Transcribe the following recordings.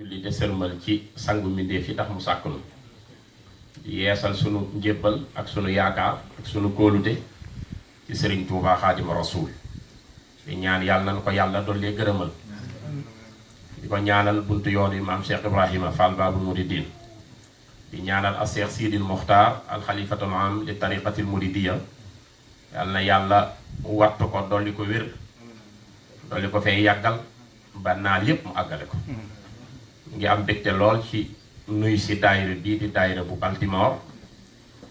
julli te sërmal ci sangu mbindéef yi tax mu sàkk nu di yeesal sunu njébbal ak sunu yaakaar ak sunu kóolute ci Sëriñ Tuubaa Xaadimu Rasuul di ñaan yàlla nañ ko yàlla dolli gërëmal di ko ñaanal buntu yoon yi maam Cheikh Ibrahima Fall Baabul Muridiin di ñaanal al Cheikh Sidil Muxtaar al xalifatul am li tariqatil muridiya yàlla na yàlla wattu ko dolli ko wér dolli ko fay yàggal ba naal yépp mu àggale ko ngi am mbégte lool ci nuyu si daayira bii di daayira bu Baltimore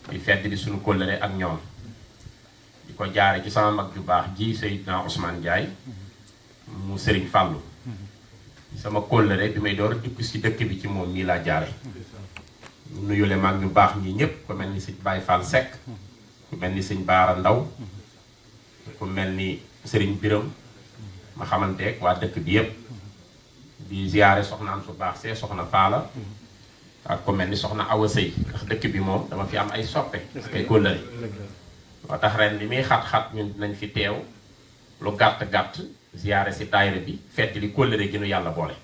di fedd di suñu kóllëre ak ñoom di ko jaare ci sama mag ju baax ji Seydina Ousmane Ndiaye mu Sëriñ Fàllu sama kóllëre bi may door a dugg si dëkk bi ci moom mii laa jaare nuyule mag ñu baax ñi ñëpp ku mel ni sëñ Baye Fall Seck ku mel ni sëñ Baara Ndaw ku mel ni Sëriñ Biram ma xamanteeg waa dëkk bi yëpp di ziyaare soxnaam su baax see soxna Faala ak ku mel ni soxna Awa Sëy ndax dëkk bi moom dama fi am ay soppe ay kóllëre moo tax ren li muy xat-xat ñun dinañ fi teew lu gàtt-gàtt ziyaare si daayira bi fedd li kóllëre gi nu yàlla boole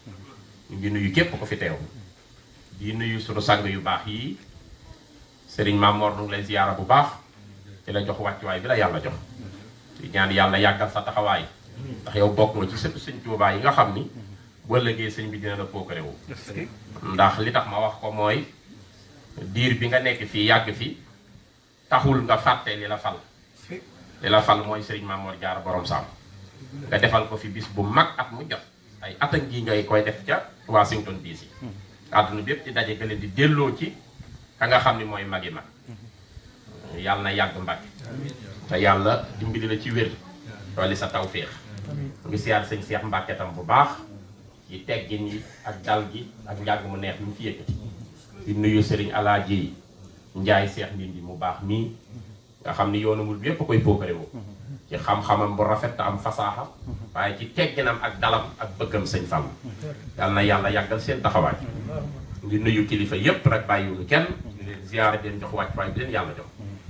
ñu ngi nuyu képp ko fi teew di nuyu sunu sang yu baax yi Sëriñ Mamor nu ngi lay ziyaara bu baax di la jox wàccuwaay bi la yàlla jox di ñaan yàlla yàggal sa taxawaay ndax yow bokk nga ci sëtu Sëñ Tuubaa yi nga xam ni boo lëgee sëñ bi dina la pookare wu ndax li tax ma wax ko mooy diir bi nga nekk fii yàgg fi taxul nga fàtte li la fal mooy Sëriñ Mamor Jaara borom Saam nga defal ko fi bis bu mag at mu jot ay atan gi ngay koy def ca Washington DC àdduna bépp di daje gële di delloo ci ka nga xam ni mooy magi mag yàlla na yàgg Mbàkke te yàlla dimbali la ci wér dooli sa tawféex mu ngi siyaar sëñ Seex Mbàkke tam bu baax ci teggin yi ak dal gi ak njàng mu neex mi fi yëkkati di nuyu Sëriñ Alaaji Njaay Seex Ndindi mu baax mii nga xam ni yoonu mul yépp koy pookare woo ci xam-xamam bu rafet te am fasaaxa waaye ci tegginam ak dalam ak bëggam sëñ Fall yàlla na yàlla yàggal seen taxawaay di nuyu kilifa yépp rek bàyyiwuñu kenn di leen ziyaare di leen jox wàccuwaay bi leen yàlla jox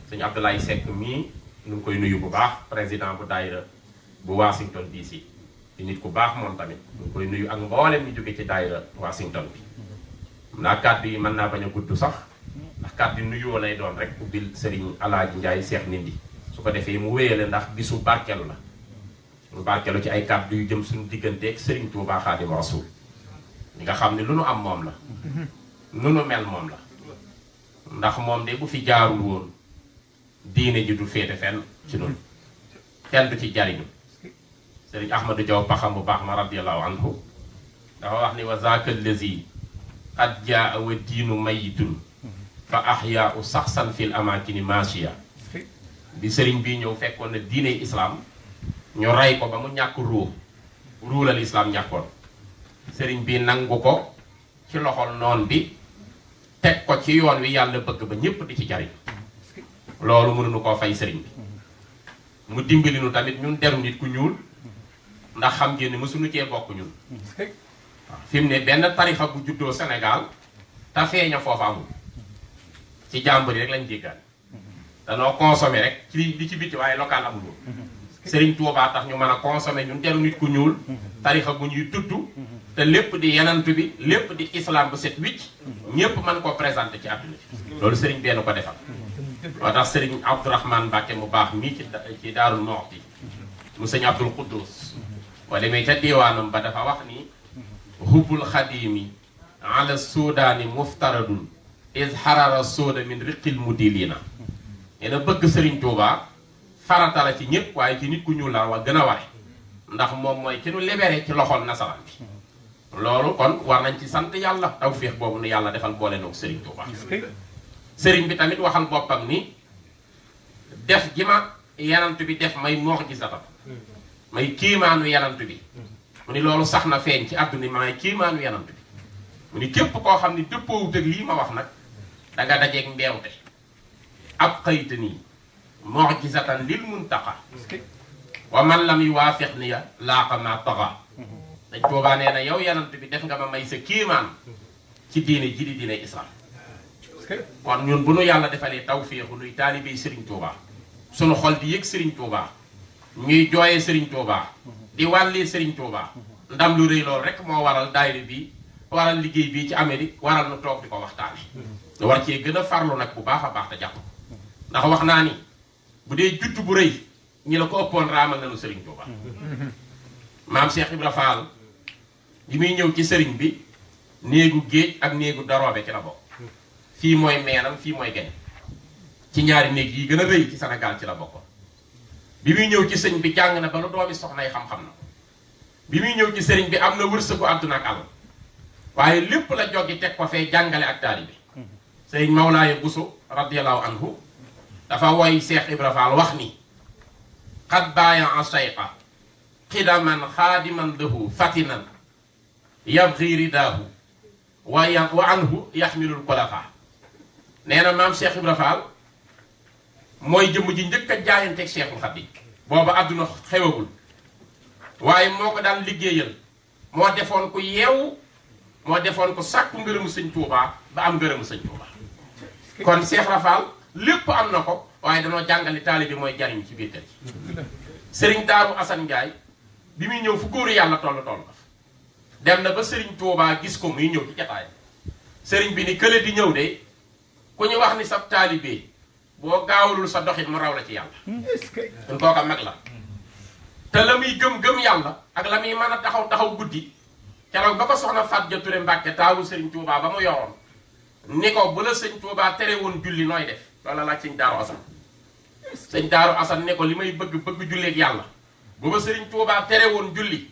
sëñ Abdoulaye Seck mii ñu ngi koy nuyu bu baax président bu daayira bu Washington DC di nit ku baax moom tamit ñu ngi koy nuyu ak mboolem ñu jóge ci daayira Washington bi xam naa kàddu yi mën naa bañ a gudd sax ndax kàddu yi nuyoo lay doon rek ubbil Sëriñ Alaaji Njaay Seex Ndindi su ko defee mu wéyale ndax bisu barkelu la mu barkelu ci ay kàddu yu jëm suñu digganteeg Sëriñ Tuubaa Xaadimu Rasuul ñi nga xam ne lu nu am moom la lu nu mel moom la ndax moom de bu fi jaarul woon diine ji du féete fenn ci noonu kenn du ci jariñu Sëriñ Ahmadu Jaw Paxam bu baax ma radiyallahu anhu dafa wax ni wa zaaka allazi qad jaa wa diinu mayitun fa ahyaau saxsan fil amakini maasiya bi sëriñ bii ñëw fekkoon na diine islaam ñu rey ko ba mu ñàkk ruu la lislaam ñàkkoon sëriñ bi nangu ko ci loxol noon bi teg ko ci yoon wi yàlla bëgg ba ñépp di ci jariñ loolu mënuñu koo fay sëriñ bi mu dimbali nu tamit ñun deru nit ku ñuul ndax xam ngeen ni mësuñu cee bokk ñun waaw fi mu ne benn tarixa bu juddoo Sénégal te feeña foofa amul ci jàmbur yi rek lañ jéggaan danoo consommé rek ci li ci bitti waaye local amul woon Sëriñ Tuubaa tax ñu mën a consommé ñun deru nit ku ñuul tarixa bu ñuy tudd te lépp di yenantu bi lépp di islam bu set wicc ñépp mën koo présenté ci àdduna bi loolu sëriñ benn ko defal moo tax Sëriñ Abdourahmane Mbàkke mu baax mii ci Daarul Muxti mu sëñ Abdul Quddus wala may ca diwaanam ba dafa wax ni hubbul xadimi ala suudaani muftaradun is xarara sooda min riqil mudilina neena bëgg Sëriñ Tuubaa farata la ci ñëpp waaye ci nit ku ñuul la wa gën a ware ndax moom mooy ki nu libéré ci loxol nasaraan bi loolu kon war nañ ci sant yàlla tawféex boobu nu yàlla defal boole noog Sëriñ Tuubaa sëriñ bi tamit waxal boppam ni def gi ma yanant bi def may moox gi satam may kiimaanu yanant bi mu ni loolu sax na feeñ ci àdduna may kiimaanu yanant bi mu ni képp koo xam ni dëppoowut ak lii ma wax nag danga dajeeg mbeewte ab xëyta nii mu'jizatan lil muntaqa wa man lam yuwaafiq ni ya laaqa ma taxa dañ boobaa nee na yow yanant bi def nga ma may sa kiimaan ci diine ji di diine islam kon ñun bu nu yàlla defalee tawféexu nuy taalibey Sëriñ Tuubaa sunu xol di yëg Sëriñ Tuubaa ñuy jooyee Sëriñ Tuubaa di wàllee Sëriñ Tuubaa ndam lu rëy loolu rek moo waral daayira bi waral liggéey bii ci Amérique waral nu toog di ko waxtaane ñu war cee gën a farlu nag bu baax a baax te jàpp ndax wax naa ni bu dee jutt bu rëy ñi la ko ëppoon raamal nañu sëriñ Touba maam Cheikh Ibra Fall bi muy ñëw ci sëriñ bi néegu géej ak néegu daroobe ci la bokk fii mooy meenam fii mooy gen ci ñaari néeg yi gën a rëy ci Sénégal ci la bokkoon bi muy ñëw ci sëñ bi jàng na ba lu doomi soxna yi xam-xam na bi muy ñëw ci sëriñ bi am na wërsëgu àdduna ak àll waaye lépp la joggi teg ko fee jàngale ak taalibe sëriñ Mawlaaye Buso radiyallahu anhu dafa woy Cheikh Ibra Fall wax ni xat baaya a sayqa xidaman xaadiman lahu fatinan yabgi ridaahu wa anhu yaxmilul kulafa nee na maam Cheikh Ibra Fall mooy jëmm ji njëkk a jaayanteeg Cheikhul Khadim booba àdduna xewagul waaye moo ko daan liggéeyal moo defoon ko yeewu moo defoon ko sàkku ngërëmu sëñ Touba ba am ngërëmu sëñ Touba kon Cheikh Ibra Fall lépp am na ko waaye danoo jàngale taalibe bi mooy jariñ ci biir kër gi sëriñ Daaru Asan Njaay bi muy ñëw fu góoru yàlla toll dem na ba sëriñ Touba gis ko muy ñëw ci jataay sëriñ bi ni kële di ñëw de ku ñu wax ni sab taalibe boo gaawalul sa doxit mu raw la ci yàlla duñ kooka mag la te la muy gëm-gëm yàlla ak la muy mën a taxaw guddi keroog ba ko soxna Faat Ja Ture Mbàkke taawu sëriñ Touba ba mu yoroon ni ko bu la sëñ Touba tere woon julli nooy def loolu la laaj sëñ Daaru Asan sëñ Daaru Asan ne ko li may bëgg julleeg yàlla bu ma sëriñ Touba tere woon julli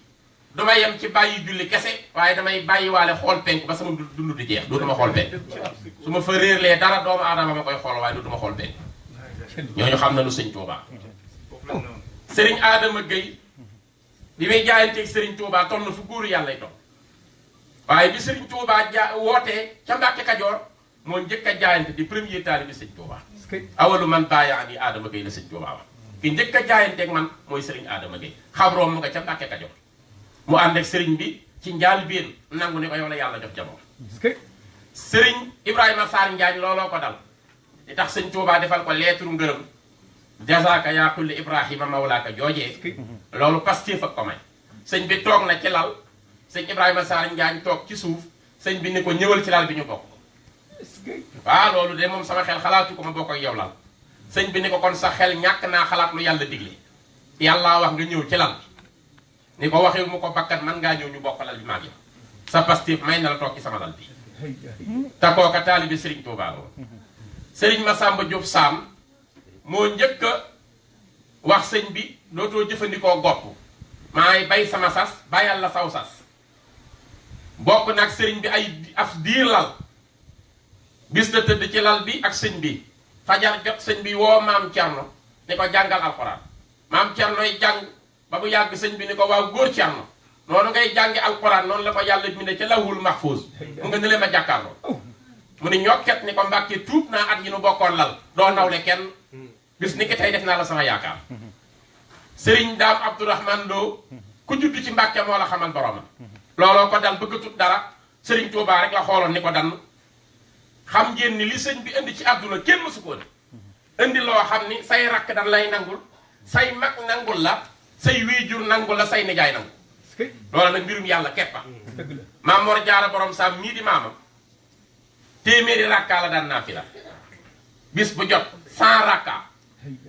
dama yem ci bàyyi julli kese waaye damay bàyyi waale xool penk ba sama dund di jeex dootuma xool penk su ma fa réerlee dara doomu aadama ma koy xool waaye dootuma xool penk ñooñu xam nañu sëñ Touba sëriñ Adama Gueye bi muy jaayanteeg sëriñ Touba toll na fu góoru yàlla lay toll waaye bi sëriñ Touba wootee ca Mbàkke Kajoor moo njëkk a jaayante di premier taalibe bi sëñ Touba awalu man baayaani Adama Gueye la sëñ Touba wax ki njëkk a jaayanteeg man mooy sëriñ Adama Gueye xabroom mu nga ca Mbàkke Kajoor mu ànd ak sëriñ bi ci njaal biin nangu ni ko yow la yàlla jox jamono sëriñ Ibrahima Sarr Njaañ looloo ko dal li tax sëñ Touba defal ko leeturu ngërëm jazaaka yaa kulli Ibrahima mawlaaka joojee loolu Pastef ak ko may sëñ bi toog na ci lal sëñ Ibrahima Sarr Njaañ toog ci suuf sëñ bi ni ko ñëwal ci lal bi ñu bokk waaw loolu de moom sama xel xalaatu ko ma bokk ak yow lal sëñ bi ni ko kon sa xel ñàkk naa xalaat lu yàlla digle yàllaa wax nga ñëw ci lal ni ko waxee mu ko bakkat man ngaa ñëw ñu bokk lal bi maag yow sa Pastef may na la toog ci sama lal bi te kooka taalibe Serigne Touba la Serigne Massamba Diop Sam moo njëkk a wax sëñ bi dootoo jëfandikoo gopp maay bay sama sas bayal la saw sas bokk nag sëriñ bi ay af diir lal bis la tëdd ci lal bi ak sëñ bi fajar jot sëñ bi woo maam Cerno ni ko jàngal alxuraan maam Cernoy jàng ba mu yàgg sëñ bi ni ko waaw góor Cerno noonu ngay jàngi alxuraan noonu la ko yàlla bindee ca lawhul mahfuus mu nga ne leen ma jàkkaarloo mu ni ñokket ni ko Mbàkke tuub naa at yi nu bokkoon lal doo nawle kenn bis ni ki tey def naa la sama yaakaar sëriñ Daam Abdourahman Lo ku judd ci Mbàkke moo la xamal boromam looloo ko dal bëgg tut dara sëriñ Touba rek la xooloon ni ko dann xam ngeen ni li sëñ bi indi ci àdduna kenn mësu ko indi loo xam ni say rakk dan lay nangul say mag nangul la say wéejur nangul la say nijaay nangul loolu nag mbirum yàlla keppa maam Mor Jaara borom Saam mii di maamam téeméeri rakkaa la daan naafila bis bu jot 100 rakka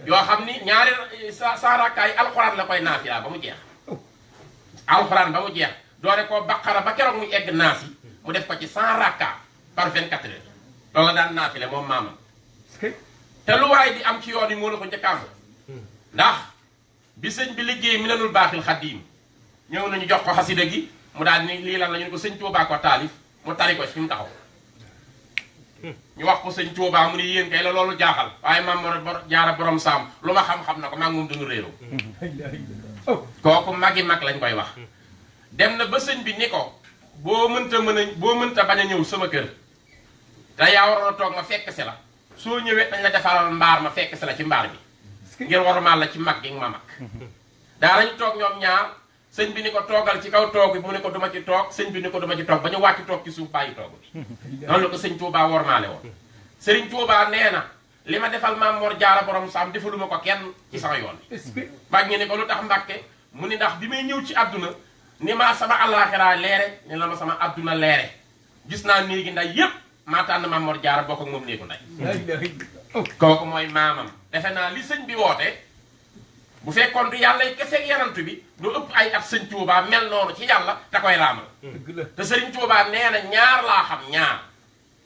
yoo xam ni ñaari 100 rakka yi alxuraan la koy naafila ba mu jeex alxuraan ba mu jeex doore koo baqara ba keroog muy egg naas yi mu def ko ci 100 rakka par 24 heures loolu la daan naafile moom maamam te lu waay di am ci yoon yi moo la ko njëkkaam ndax bi sëñ bi liggéey Minanul Baaxil Xadiim ñëw nañu jox ko xasida gi mu daal ni lii lan la ñu ko sëñ Tuubaa ko taalif mu tari ko fi mu taxaw ñu wax ko sëñ Tuubaa mu ni yéen kay la loolu jaaxal waaye maam Mor Jaara borom Saam lu ma xam-xam na ko maa ngi moom duñu réeroo kooku magi mag lañ koy wax dem na ba sëñ bi ni ko boo mënta bañ a ñëw sama kër te yaa waroon a toog ma fekk si la soo ñëwee dañ la defaral mbaar ma fekk si la ci mbaar bi ngir warumaal la ci mag gi ma mag daa lañ toog ñoom ñaar sëñ bi ni ko toogal ci kaw toog bi mu ne ko duma ci toog sëñ bi ni ko duma ci toog ba ñu wàcc toog ci suuf bàyyi toog bi noonu la ko sëñ Touba wormaale woon sëriñ Touba nee na li ma defal maam Mor Jaara borom Saam defaluma ko kenn ci sama yoon bàgg ngi ni ko lu tax Mbàkke mu ni ndax bi may ñëw ci àdduna ni ma sama àllaaxira leere ni la ma sama adduna leere gis naa néegi nday yépp maa tànn Maam Mor Jaara bokk ak moom néegu nday kooku mooy maamam defe naa li sëñ bi woote bu fekkoon du yàlla kese yanantu bi lu ëpp ay at sëñ Tuubaa mel noonu ci yàlla te koy raamal te sëriñ Tuubaa nee na ñaar laa xam ñaar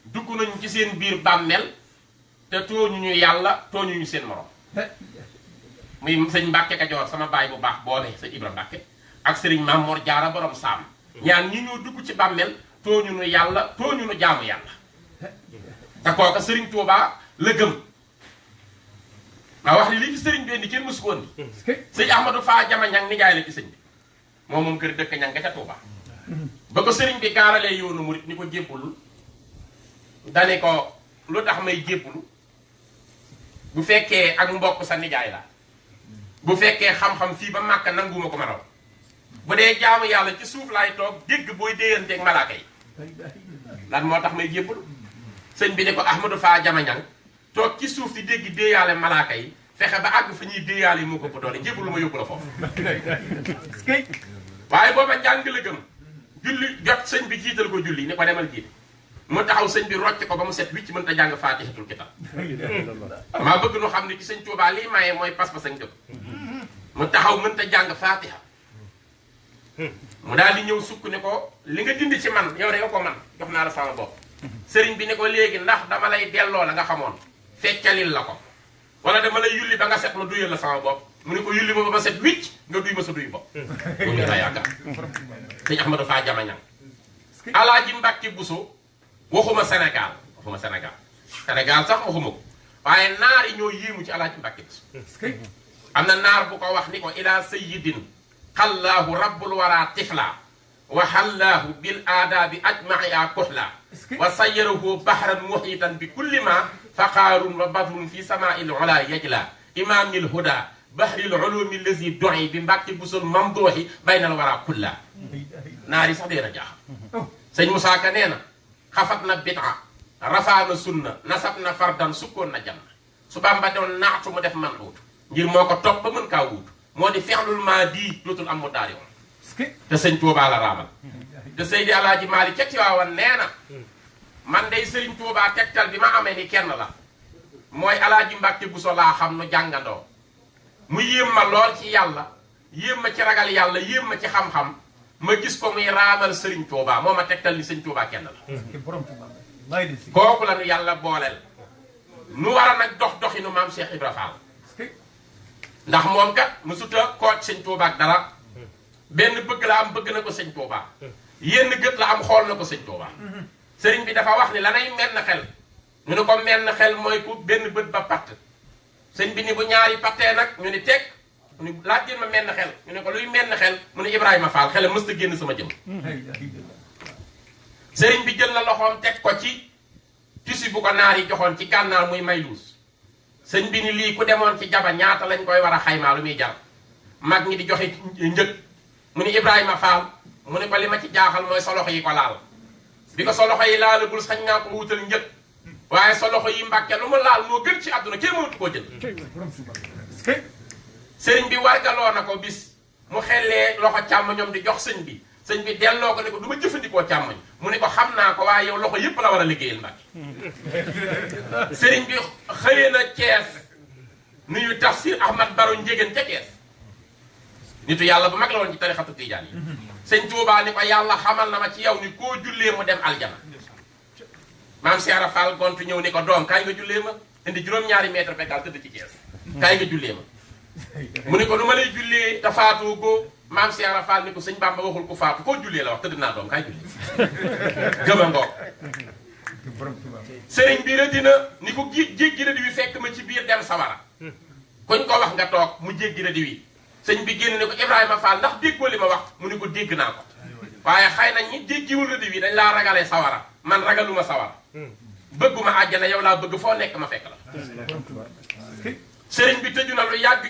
dugg nañu ci seen biir bàmmeel te tooñuñu yàlla tooñuñu seen morom muy sëñ Mbàkke Kajoor sama baay bu baax boobee sëñ Ibra Mbàkke ak sëriñ Maam Mor Jaara borom saam ñaar ñi ñoo dugg ci bàmmeel tooñuñu yàlla tooñuñu jaamu yàlla te kooka sëriñ Tuubaa la gëm ma wax ni li fi sëriñ bi indi kenn mësu ko indi sëñ Ahmadou Fa Jama Ñang nijaay la ci sëñ bi moom kër dëkk ñang nga ca Tuubaa ba ko sëriñ bi gaaralee yoonu murit ni ko jébbulul dane ko lu tax may jébbulu bu fekkee ak mbokk sa nijaay la bu fekkee xam-xam fii ba Màkka nanguma ko ma raw bu dee jaamu yàlla ci suuf laay toog dégg booy déyanteeg malaaka yi lan moo tax may jébbulu sëñ bi ne ko Ahmadou Fa Jama Ñang toog ci suuf di dégg déeyaale malaaka yi fexe ba àgg fa ñuy déeyaale yi moo ko bu doole jébbulu ma yóbbu la foofu waaye booba njàng la gëm julli jot sëñ bi jiital ko julli ni ko demal jiite mu taxaw sëñ bi rocc ko ba mu set wicc mën ta jàng faatihatul kitab maa bëgg nu xam ne ci sëñ Tuubaa lii maye mooy pas-pas ak jëm mu taxaw mën ta jàng faatiha mu daal di ñëw sukk ne ko li nga dindi ci man yow rek nga ko man jox naa la sama bopp sëriñ bi ne ko léegi ndax dama lay delloo la nga xamoon feccalil la ko wala dama lay yulli ba nga set ma duyal la sama bopp mu ne ko yulli ma ba ma set wicc nga duy ma sa duy bopp bu ñu la yaakaar sëñ Ahmadou Fa Jama Ñang Alaaji Mbàkke Buso waxuma Sénégal Sénégal sax waxuma ko waaye naar yi ñoo yéemu ci Alaaji Mbàkke Buso am na naar bu ko wax ni ko ila sayyidin xallaahu rabbul wara tifla wa xallaahu bil aadaabi ajmaia kuhla wa sayyarahu bahran muhitan bi kulli ma faqaarun wa badrun fi samaa'il ula yajla imaamil huda bahril ulumi allazi doyi bi Mbàkke Buso mamduuhi baynal wara kulla naar yi sax dee na jaaxal sëñ Moussa Ka nee na xafat na bid'a rafaana sunna nasab na fardan sukkoon na janna su Bamba doon naatu mu def man wuutu ngir moo ko topp ba mën kaa wuutu moo di fexlul maa di dootul am mu daari woon te sëñ Tuubaa la raamal te Seydi Alaaji Maalik ca Tiwaawan nee na man day sëriñ Tuubaa tegtal bi ma amee ni kenn la mooy Alaaji Mbàkke Buso laa xam nu jàngandoo mu yéem ma lool ci yàlla yéem ma ci ragal yàlla yéem ma ci xam-xam ma gis ko muy raamal sëriñ Tuubaa moo ma tegtal ni sëñ Tuubaa kenn la kooku la nu yàlla booleel nu war a nag doxinu maam Cheikh Ibra Fall ndax moom kat mu suta kooj sëñ Tuubaa ak dara benn bëgg la am bëgg na ko sëñ Tuubaa yenn gët la am xool na ko sëñ Tuubaa sëriñ bi dafa wax ni lanay menn xel ñu ne ko menn xel mooy ku benn bët ba patt sëñ bi ni bu ñaari pattee nag ñu ni teg mu ni laaj ma menn xel ñu ne ko luy menn xel mu ne Ibrahima Fall xelam mës ta génn sama jëm sëriñ bi jël na loxoom teg ko ci tisi bu ko naar yi joxoon ci gànnaar muy mayluus sëñ bi ni lii ku demoon ci jaba ñaata lañ koy war a xaymaa lu muy jar mag ñi di joxe njëg mu ni Ibrahima Fall mu ne ko li ma ci jaaxal mooy sa loxo yi ko laal bi ko sa loxo yi laalagul sañ naa ko wutal njëg waaye sa loxo yi Mbàkke lu mu laal moo gën ci àdduna kenn mënatu koo jël sëriñ bi wargaloo na ko bis mu xellee loxo càmmoñam di jox sëñ bi delloo ko ne ko du ma jëfandikoo càmmoñ mu ne ko xam naa ko waaye yow loxo yépp la war a liggéeyal Mbàkke sëriñ bi xëyee na Cees nuyu Tafsir Ahmad Baro Njégéen ca Cees nitu yàlla bu mag la woon ci tarixatu Tijaan yi sëñ Tuubaa ni ko yàlla xamal na ma ci yow ni koo jullee mu dem aljana maam Cheikh Ibra Fall gontu ñëw ni ko doom kaay nga jullee ma indi juróom-ñaari mètre bégal tëdd ci Cees kaay nga jullee ma mu ne ko nu ma lay jullee te faatu go maam Cheikh Ibra Fall ni ko sëñ Bamba waxul ko faatu koo jullee la wax tëdd naa doom kaay jullee gëma ngoog sëriñ bi rëddina ni ko jéggi rëdd wi fekk ma ci biir dem sawara kuñ ko wax nga toog mu jéggi rëdd wi sëñ bi génn ne ko Ibrahima Fall ndax déggoo li ma wax mu ne ko dégg naa ko waaye xëy na ñi jéggiwul rëdd wi dañ laa ragalee sawara man ragaluma sawara bëgguma àjjana yow laa bëgg foo nekk ma fekk la sëriñ bi tëju na lu yàgg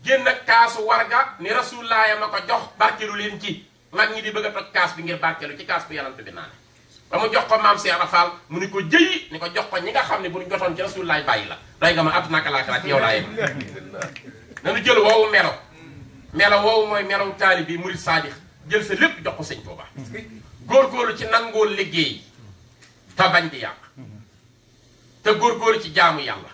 génn ak kaasu warga ni rasulullaah ma ko jox barkelu leen ci mag ñi di bëgg a toj kaas bi ngir barkelu ci kaas bi yanant bi naane ba mu jox ko maam Cheikh Ibra Fall mu ni ko jëyi ni ko jox ko ñi nga xam ne bu ñu jotoon ci rasulullaah bàyyi la doy nga ma àdduna ak laaxira ci yow laa yem nanu jël woowu melo melo woowu mooy melaw taali bi murid saadix jël sa lépp jox ko sëñ Tuubaa góorgóorlu ci nangoo liggéey te bañ di yàq te góorgóorlu ci jaamu yàlla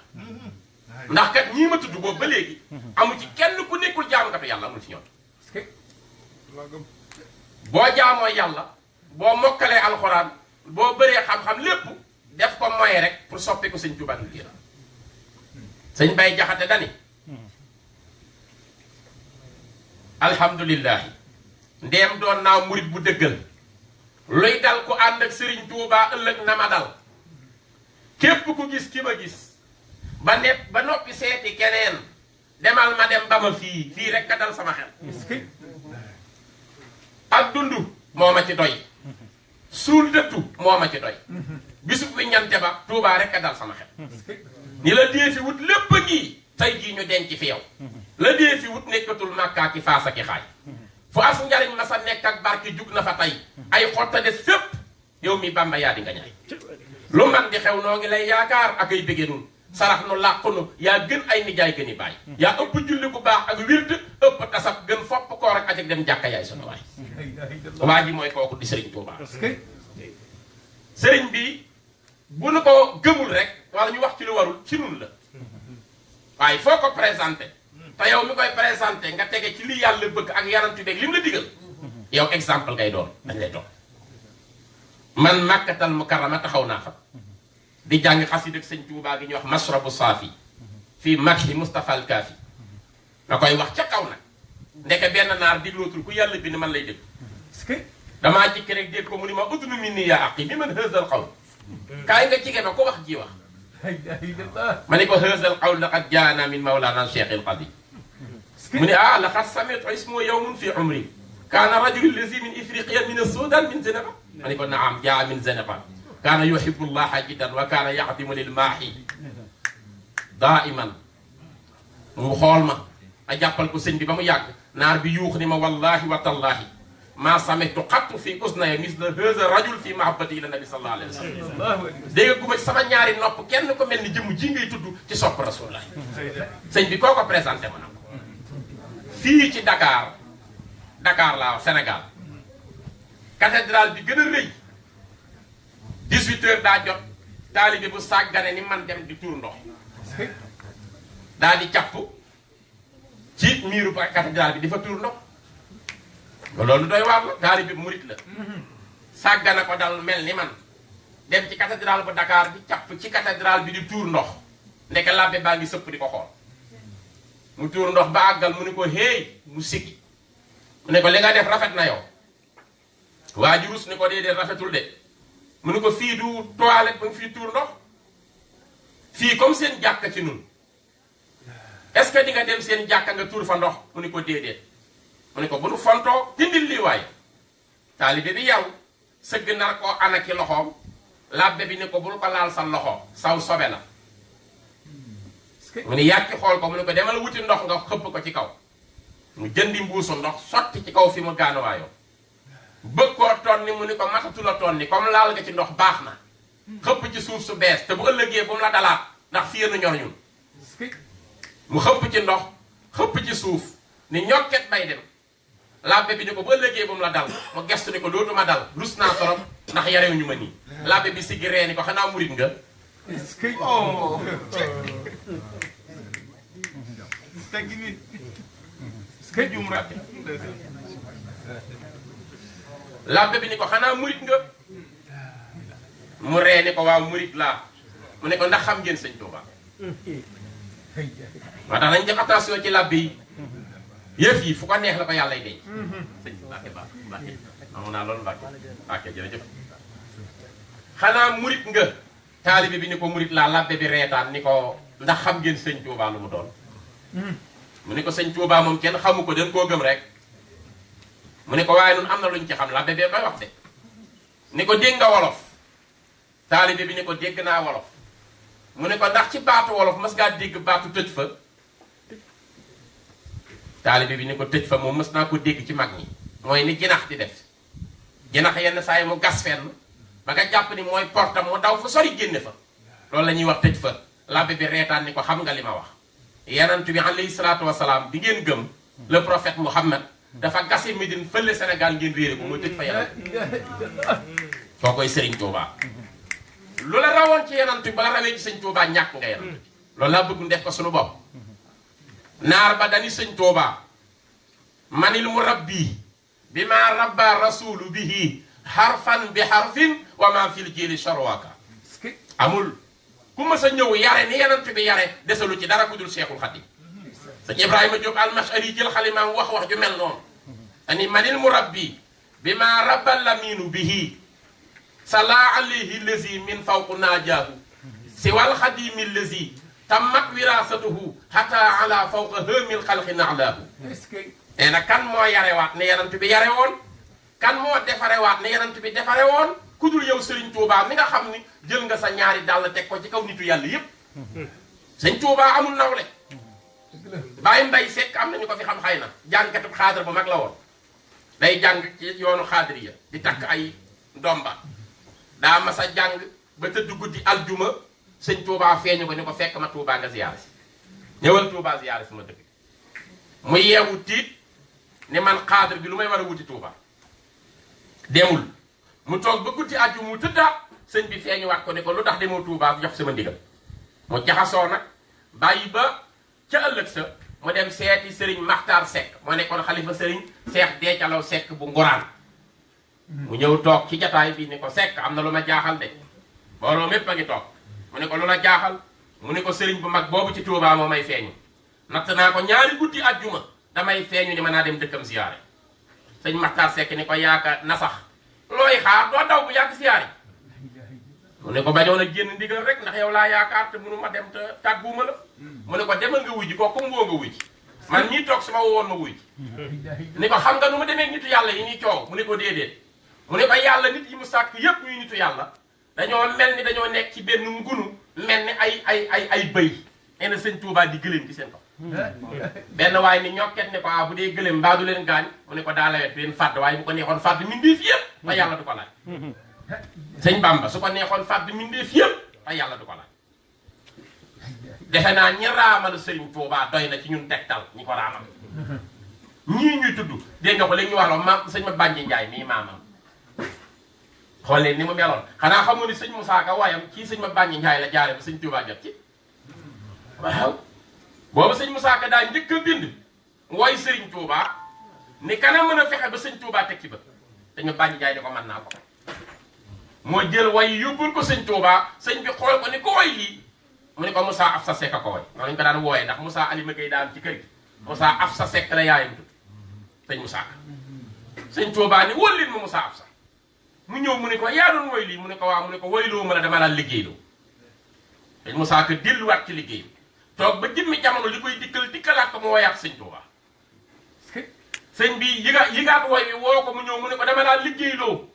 ndax kat ñii ma tudd boobu ba léegi amu ci kenn ku nekkul jaamukatu yàlla amul ci ñoom boo jaamoo yàlla boo mokkalee alxuraan boo bëree xam-xam lépp def ko moye rek pour soppi ko sëñ Tuubaa gi sëñ Bay Jaxate dani alhamdulillahi ndeem doon naa murit bu dëggal luy dal ku ànd ak sëriñ Tuubaa ëllëg na ma dal képp ku gis ki ma gis ba noppi seeti keneen demal ma dem ba ma fii rek ka dal sama xel ak dund moo ma ci doy suul dëttu moo ma ci doy bisub wi ñante ba Tuubaa rek ka dal sama xel ni la dee fi wut lépp a ngi tey jii ñu denc fi yow la dee fi wut nekkatul màkkaa ki faasa ki xaaj fu as njariñ ma sa nekk ak barke jug na fa tey ay xotta des fépp yow mi Bàmba yaa di nga ñaay lu man di xew noo ngi lay yaakaar ak ay bëgge nun sarax nu làqu nu yaa gën ay nijaay gën i baay yaa ëpp julli bu baax ak wird ëpp tasab gën fopp koor ak acak dem jàkka yaay sunu waay waa ji mooy kooku di sëriñ Tuubaa sëriñ bi bu nu ko gëmul rek wala ñu wax ci lu warul ci nun la waaye foo ko présenté te yow mi koy présenté nga tege ci li yàlla bëgg ak yarantu beeg lim la digal yow exemple ngay doon dañ lay toog man Makkatal Mukarrama taxaw naa fa di jàng xasida ak sëñ Tuubaa gi ñuy wax masrabu saafi fii makhi Mustafa al Kaafi nga koy wax ca kaw nag ndeke benn naar diglootul ku yàlla bind man lay dégg damaa jikki rek dégg ko mu ni ma udnu minni yaa aqi mi man haazal qawl kaay nga jige ma ko wax ji wax ma ne ko haazal qawl laqad jaana min mawlana cheikh al qadim mu ne laqad sami'tu ismu yawmun fi umri kaana rajulu lazi min ifriqiya min as-sudan min Zenepa ma ne ko naam jaa min Zenepa kaana yuhibbu llaha jiddan wa kaana yaxdimu lil maahi daiman mu xool ma a jàppal ko sëñ bi ba mu yàgg naar bi yuux ni ma wallahi wa tallahi maa sami'tu qattu fi usnaya misla haza rajul fi mahabbati ila nabi sallallahu alayhi wa sallam dégg guma ci sama ñaari nopp kenn ko mel ni jëmm ji ngay tudd ci sopp rasulullah sëñ bi koo ko présenté ma na ko fii ci Dakar laa Sénégal cathédrale bi gën a rëy 18 heures daa jot taalibe bu sàggane ni man dem di tuur ndox daa di càpp ci miiru cathédrale bi di fa tuur ndox loolu doy waar la taalibe bu murit la sàggana ko dal mel ni man dem ci cathédrale bu Dakar bi càpp ci cathédrale bi di tuur ndox ndeke labbe baa ngi sëpp di ko xool mu tuur ndox ba àggal mu ne ko héey mu sikki mu ne ko li nga def rafet na yow waa ji rus ni ko déedéet rafetul de mu ne ko fii du toilette ba nga fii tuur ndox fii comme seen jàkka ci nun est-ce que di nga dem seen jàkka nga tuur fa ndox mu ne ko déedéet mu ne ko bu nu fontoo dindil lii waaye taalibe bi yaru sëgg nar koo ana ki loxoom labbe bi ne ko bul ko laal sa loxo saw sobe la mu ne yàkki xool ko mu ne ko demal wuti ndox nga xëpp ko ci kaw mu jëndi mbuusu ndox sotti ci kaw fi mu gaanuwaayoo bëgg koo tonni mu ni ko matatu la tonni comme laal nga ci ndox baax na xëpp ci suuf su bees te bu ëllëgee bu mu la dalaat ndax fii nu ñor ñun mu xëpp ci ndox xëpp ci suuf ni ñokket bay dem labbe bi ni ko bu ëllëgee bu mu la dal mu gestu ni ko dootuma dal rus naa torop ndax yarew ñu ma nii labbe bi siggi ree ni ko xanaa murit nga labbe bi ni ko xanaa murit nga mu ree ni ko waaw murit laa mu ne ko ndax xam ngeen sëñ Tuubaa moo tax nañ def attention ci labbe yi yëf yi fu ko neex la ko yàlla denc sëñ Mbàkke baax Mbàkke amoon naa loolu Mbàkke jërëjëf xanaa murit nga taalibe bi ni ko murit laa labbe bi reetaan ni ko ndax xam ngeen sëñ Tuubaa lu mu doon mu ne ko sëñ Tuubaa moom kenn xamu ko dañ koo gëm rek mu ne ko waaye nun am na luñ ci xam labbe bee koy wax de ni ko dégg nga wolof taalibe bi ni ko dégg naa wolof mu ne ko ndax ci baatu wolof mas ngaa dégg baatu tëj fa taalibe bi ni ko tëj fa moom mas naa ko dégg ci mag ñi mooy ni jinax di def jinax yenn saa yi mu gas fenn ba nga jàpp ni mooy portam mu daw fa sori génne fa loolu la ñuy wax tëj fa labbe bi reetaan ni ko xam nga li ma wax yanantu bi alayhi salaatu wasalaam bi ngeen gëm le prophète Muhammad dafa gase Médine fële Sénégal ngeen réere ko mooy tëj fa yanant koo koy Serigne Touba lu la rawoon ci yanant bi bala rawee ci Serigne Touba ñàkk nga yanant loolu laa bëgg def ko suñu bopp naar ba dani Serigne Touba manil mu rabbi bi ma rabba rasulu bihi harfan bi harfin wa ma fil jili sharwaka amul ku ma sa ñëw yare ni yanant bi yare desalu ci dara ku dul Cheikhul Khadim sëñ Ibrahima Diop al-Mash'ari jël xalimaam wax ju mel noonu ani manil murabbi bi ma rabbal laminu bihi sala alayhi lazi min fawqu najaahu siwal xadimi lazi tammat wirasatuhu hatta ala fawqa hamil xalqi na'lahu nee na kan moo yarewaat ne yanant bi yare woon kan moo defarewaat ne yanant bi defare woon ku dul yow Serigne Touba mi nga xam ni jël nga sa ñaari dàll teg ko ci kaw nitu yàlla yépp Serigne Touba amul nawle Baye Mbaye Seck am nañu ko fi xam xëy na jàngkatub xaadar bu mag la woon day jàng ci yoonu xaadariya di takk ay ndomba daa mas a jàng ba tëdd guddi aljuma sëñ Touba feeñu ko ni ko fekk ma Touba nga ziyaare si ñëwal Touba ziyaare si ma dëgg mu yeewu tiit ni man xaadar bi lu may war a wuti Touba demul mu toog ba guddi aljuma mu tëddaat sëñ bi feeñuwaat ko ni ko lu tax demoo Touba jox sama ndigal mu jaxasoo nag bàyyi ba ca ëllëg sa mu dem seeti Serigne Makhtar Seck moo nekkoon xalifa Serigne Cheikh Deecalaw Seck bu Nguraan mu ñëw toog ci jataay bi ni ko Seck am na lu ma jaaxal de booloo mépp a ngi toog mu ne ko lu la jaaxal mu ne ko Serigne bu mag boobu ci Touba moo may feeñu natt naa ko ñaari guddi àjjuma damay feeñu ni mën naa dem dëkkam siyaare sëñ Makhtar Seck ni ko yaakaar na sax looy xaar doo daw bu yàgg siyaare mu ne ko bañoon a génn ndigal rek ndax yow laa yaakaar te mënu ma dem te tàgguuma la mu ne ko demal nga wujji ko comme woo nga wujji man ñii toog sama wowoon ma wujji ni ko xam nga nu ma demee nitu yàlla yi ñuy coow mu ne ko déedéet mu ne ko yàlla nit yi mu sàkk yépp ñuy nitu yàlla dañoo mel ni dañoo nekk ci benn ngunu mel ni ay bëy nee na sëñ Touba di gëléem ci seen kaw benn waaye ni ñokket ne ko bu dee gëléem mbaa du leen gaañ mu ne ko daa lawet leen fàdd waaye bu ko neexoon fàdd mindeef yépp te yàlla du ko laaj sëñ Bamba su ko neexoon fàdd mindeef yépp te yàlla du ko laaj defe naa ñi raamal Serigne Touba doy na ci ñun tegtal ñi ko raamal ñii ñuy tudd dégg nga ko léegi ñu wax la maam sëñ ma Bànji Njaay mii maamam xool leen ni mu meloon xanaa xamoo ni sëñ Moussa Ka waayam kii sëñ ma Bànji Njaay la jaare ba sëñ Touba jot ci waaw boobu sëñ Moussa Ka daa njëkk a bind wooy Serigne Touba ni kana mën a fexe ba sëñ Touba teg ci ba sëñ ma Bànji Njaay ni ko mën naa ko moo jël way yóbbul ko sëñ Touba sëñ bi xool ko ni ko way lii mu ne ko Moussa Afsa Seck ko way noonu lañu ko daan wooyee ndax Moussa Alima Gueye daan ci kër gi Moussa Afsa Seck la yaayam tudd sëñ Moussa Ka sëñ Touba ni wóol leen ma Moussa Afsa mu ñëw mu ne ko yaa doon woy lii mu ne ko waaw mu ne ko woyloo ma la dama daan liggéeyloo sëñ Moussa Ka delluwaat ci liggéey bi toog ba jëmmi jamono li koy dikkalaat ko mu woyaat sëñ Touba sëñ bi yëgaat woy bi woo ko mu ñëw mu ne ko dama daan liggéeyloo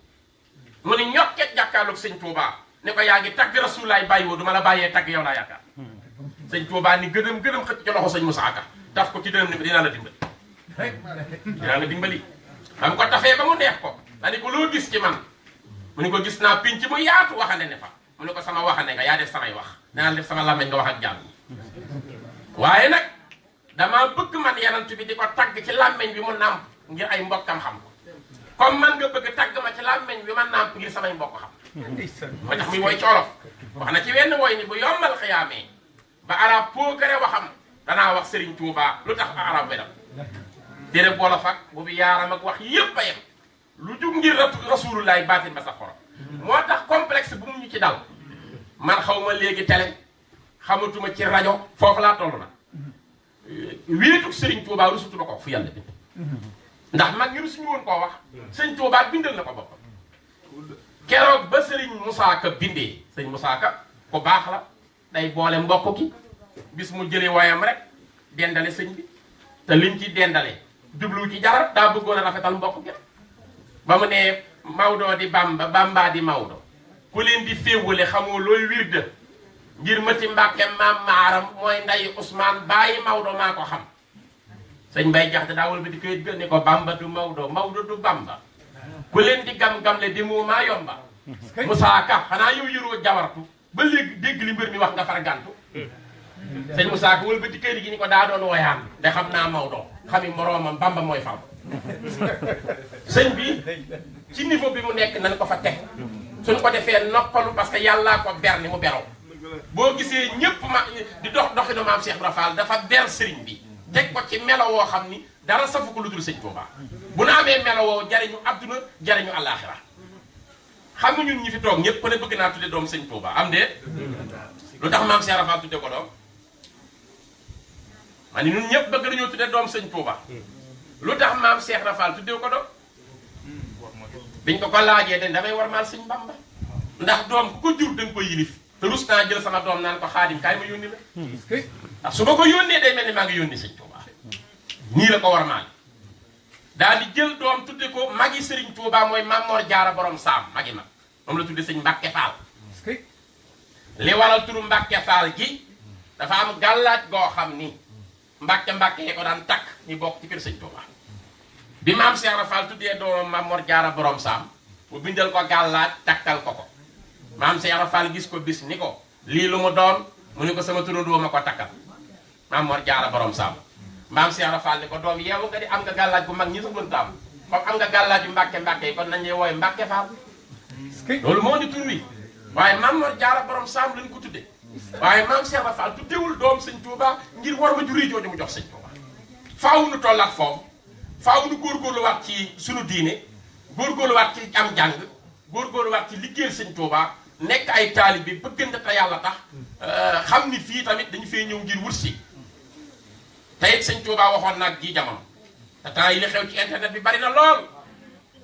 mu ne ñokket jàkkaarloog sëñ Touba ne ko yaa ngi tagg Rasulaay bàyyi woo du ma la bàyyee tagg yow laa yaakaar sëñ Touba ni gëdëm xëcc ci loxo sëñ Moussa Ka taf ko ci dërëm ni ko dinaa la dimbali dinaa la dimbali xam ko tafee ba mu neex ko dani ko loo gis ci man mu ne ko gis naa pinc mu yaatu waxane ne fa mu ne ko sama waxane nga yaa def samay wax danaa def sama làmmeñ nga wax ak jàmm waaye nag damaa bëgg man yanant bi di ko tagg ci làmmeñ bi mu nàmp ngir ay mbokkam xam ko comme man nga bëgg tagg ma ci làmmeñ bi ma nàmp ngir samay mbokk xam moo tax muy woy ci Wolof wax na ci wenn woy ni bu yombal xiyaamee ba arab pookare waxam danaa wax Serigne Touba lu tax arab wedam téere Wolof ak bu bi yaaram ak wax yépp a yem lu jug ngir rasulullaay baatin ba sa xorom moo tax complexe bu mu ñu ci dal man xaw ma léegi télé xamatuma ci rajo foofu laa toll na wéetuk Serigne Touba rusutu na ko fu yàlla bind ndax mag ñi rusuñu woon koo wax sëñ Touba bindal na ko boppam keroog ba Serigne Moussa Ka bindee sëñ Moussa Ka ku baax la day boole mbokk gi bis mu jëlee waayam rek dendale sëñ bi te lim ci dendale jublu ci jarat daa bëggoon a rafetal mbokk gi ba mu ne Maodo di Bamba Bamba di Maodo ku leen di féewale xamoo looy wirde ngir mati Mbàkke maam maaram mooy nday Ousmane bàyyi Maodo maa ko xam sëñ Mbay Jaxate daawal ba di koy gën ni ko Bamba du Maodo Maodo du Bamba ku leen di gam-gamle di moo maa yomba Moussa Ka xanaa yow yëroo jawartu ba léegi dégg li mbir mi wax nga far gàntu sëñ Moussa Ka wël ba di kër gi ni ko daa doon woyaan de xam naa Maodo xami moroomam Bamba mooy fam sëñ bi ci niveau bi mu nekk nañ ko fa teg suñ ko defee noppalu parce que yàllaa ko ber ni mu beroo boo gisee ñëpp ma di dox doxinu maam Cheikh Ibra Fall dafa ber sëriñ bi teg ko ci melo woo xam ni dara safu ko lu dul sëñ Touba bu na amee melo woo jariñu adduna jariñu àllaaxira xam nga ñun ñi fi toog ñëpp ku ne bëgg naa tudde doom sëñ Touba am de lu tax maam Cheikh Ibra Fall tudde ko doom ma ni ñun ñëpp bëgg nañoo tudde doom sëñ Touba lu tax maam Cheikh Ibra Fall tudde ko doom biñ ko laajee dañ damay war maal sëñ Bamba ndax doom ku ko jur da nga koy yilif te rus naa jël sama doom naan ko Xaadim kaay ma yónni la ndax su ma ko yónnee day mel ni maa ngi yónni sëñ Touba nii la ko war maal daal di jël doom tudde ko magi Sëriñ Touba mooy Maam Mor Jaara borom saam magi mag moom la tudde sëñ Mbàkke Fall li waral turu Mbàkke Fall gi dafa am gàllaaj goo xam ni Mbàkke yee ko daan takk ñu bokk ci kër sëñ Touba bi maam Cheikh Ibra Fall tuddee doomam Maam Mor Jaara borom saam mu bindal ko gàllaaj takkal ko ko maam Cheikh Ibra Fall gis ko bis ni ko lii lu mu doon mu ni ko sama turandoo ma ko takkal Maam Mor Jaara borom saam maam Cheikh Ibra Fall ni ko doom yeewu nga di am nga gàllaaj bu mag ñi sa mënta am comme am nga gàllaaj yu Mbàkke yi kon nañ lay wooye Mbàkke Fall loolu moo di tur wi waaye Maam Mor Jaara borom saam lañ ko tudde waaye maam Cheikh Ibra Fall tuddewul doom sëñ Touba ngir war ma juri jooju mu jox sëñ Touba faaw nu tollaat foofu faaw nu góorgóorluwaat ci sunu diine góorgóorluwaat ci am jàng góorgóorluwaat ci liggéeyal sëñ Touba nekk ay taalib bi bëggante te yàlla tax xam ni fii tamit dañu fee ñëw ngir wut si te it sëñ Touba waxoon nag ji jamono te temps yi li xew ci internet bi bari na lool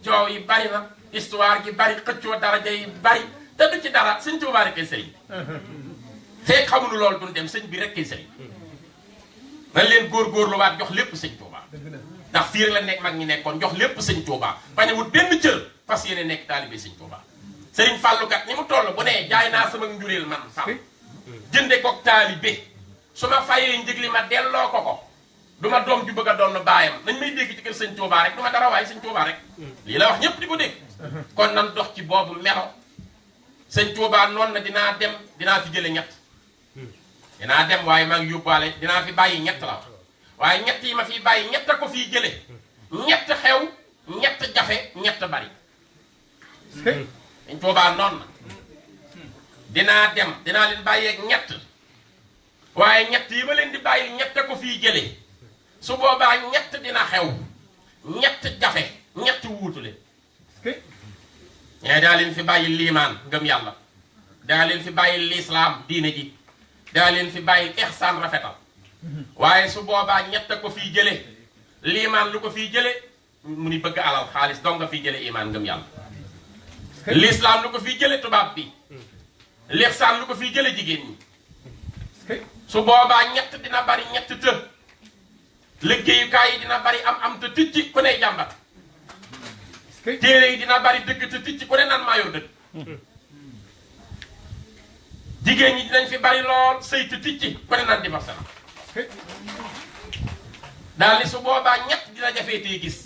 coow yi bari na histoire gi bari xëccoo daraja yi bari te du ci dara sëñ Touba rek kay sëriñ fekk xamuñu loolu duñ dem sëñ bi rek kay sëriñ nañ leen góorgóorluwaat jox lépp sëñ Touba ndax fii rek la nekk mag ñi nekkoon jox lépp sëñ Touba bañ a wut benn cër fas yéene nekk taalibe sëñ Touba sëriñ Fallou kat ni mu toll bu ne jaay naa sama njureel man Fall jënde ko taalibe su ma fayee njëg li ma delloo ko du ma doom ju bëgg a doon baayam nañ may dégg ci kër sëñ Touba rek du ma dara waaye sëñ Touba rek lii la wax ñëpp di ko dégg kon nan dox ci boobu melo sëñ Touba noonu na dinaa fi jële ñett dinaa dem waaye maa ngi yóbbaale dinaa fi bàyyi ñett la waaye ñett yi ma fi bàyyi ñett a ko fiy jële ñett xew ñett jafe ñett bari sëñ Touba noonu na dinaa dem dinaa leen bàyyeeg ñett waaye ñett yi ma leen di bàyyi ñett a ko fiy jële su boobaa ñett dina xew ñett jafe ñett wuutu leen mais daa leen fi bàyyi liimaan ngëm yàlla daa leen fi bàyyi lislaam diine ji daa leen fi bàyyi ihsaan rafetal waaye su boobaa ñett a ko fiy jële liimaan lu ko fiy jële mu ni bëgg alal xaalis dong nga fiy jële imaan ngëm yàlla lislaam lu ko fiy jële tubaab bi lihsaan lu ko fiy jële jigéen ñi su boobaa ñett dina bari ñett të liggéeyukaay yi dina bari am te ticci ku ne jàmbat téere yi dina bari dëgg te ticci ku ne naan maa yor dëgg jigéen ñi dinañ fi bari lool sëy te ticci ku ne naan divorcé na daal ni su boobaa ñett dina jafee tee gis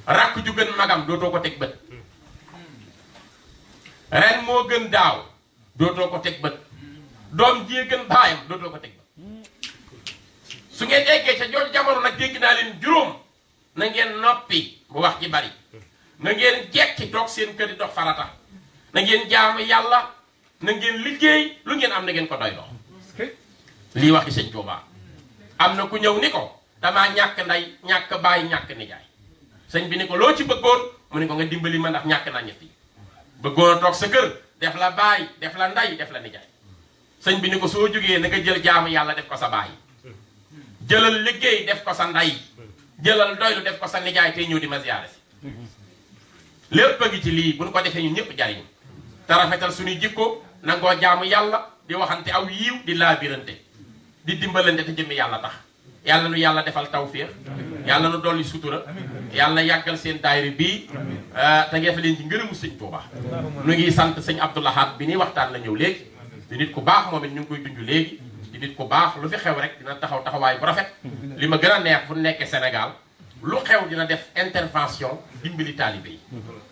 rakk ju gën magam dootoo ko teg bët ren moo gën daaw dootoo ko teg bët doom jee gën baayam dootoo ko teg bët su ngeen eggee ca jooju jamono nag dégg naa leen juróom na ngeen noppi bu wax ji bari na ngeen jekki toog seen kër di dox farata na ngeen jaamu yàlla na ngeen liggéey lu ngeen am na ngeen ko doy dox lii waxi sëñ Touba am na ku ñëw ni ko damaa ñàkk nday ñàkk bàyyi ñàkk nijaay sëñ bi ni ko loo ci bëggoon mu ni ko nga dimbali ma ndax ñàkk naa ñett yi bëggoon a toog sa kër def la bàyyi def la nday def la nijaay sëñ bi ni ko soo jógee na nga jël jaamu yàlla def ko sa bàyyi jëlal liggéey def ko sa nday jëlal doylu def ko sa nijaay tey ñëw di ma ziyaare si lépp a ngi ci lii bu ñu ko defee ñun ñëpp jariñ te rafetal suñuy jikko nangoo jaamu yàlla di waxante aw yiiw di laabirante di dimbalante te jëmmi yàlla tax yàlla nu yàlla defal tawfiix yàlla nu dolli sutura yàlla yàggal seen daayira bii te ngeen fa leen ci ngërëmu sëñ Touba nu ngi sant sëñ Abdou Lahad bi ni waxtaan la ñëw léegi di nit ku baax moom it ñu ngi koy dund léegi di nit ku baax lu fi xew rek dina taxaw taxawaay bu rafet li ma gën a neex fu nekkee Sénégal lu xew dina def intervention dimbali taalibe yi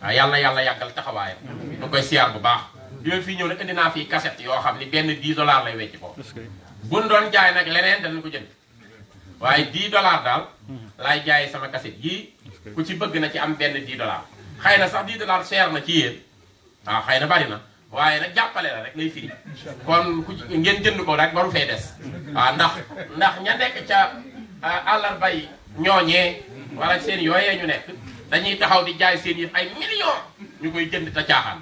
waaw yàlla yàggal taxawaayam ñu koy siyaar bu baax yooyu fii ñëw nag indi naa fii cassette yoo xam ni benn $10 lay wecc ko buñ doon jaay nag leneen danañ ko jënd waaye $10 daal laay jaayee sama cassette gii ku ci bëgg na ci am benn $10 xëy na sax $10 cher na ci yéen waaw xëy na bari na waaye nag jàppale la rek lay firi kon ku ngeen jënd ko rek waru fee des waaw ndax ña nekk ca àllarbay ñooñee wala seen yooyee ñu nekk dañuy taxaw di jaay seen yëf ay millions ñu koy jënd te caaxaan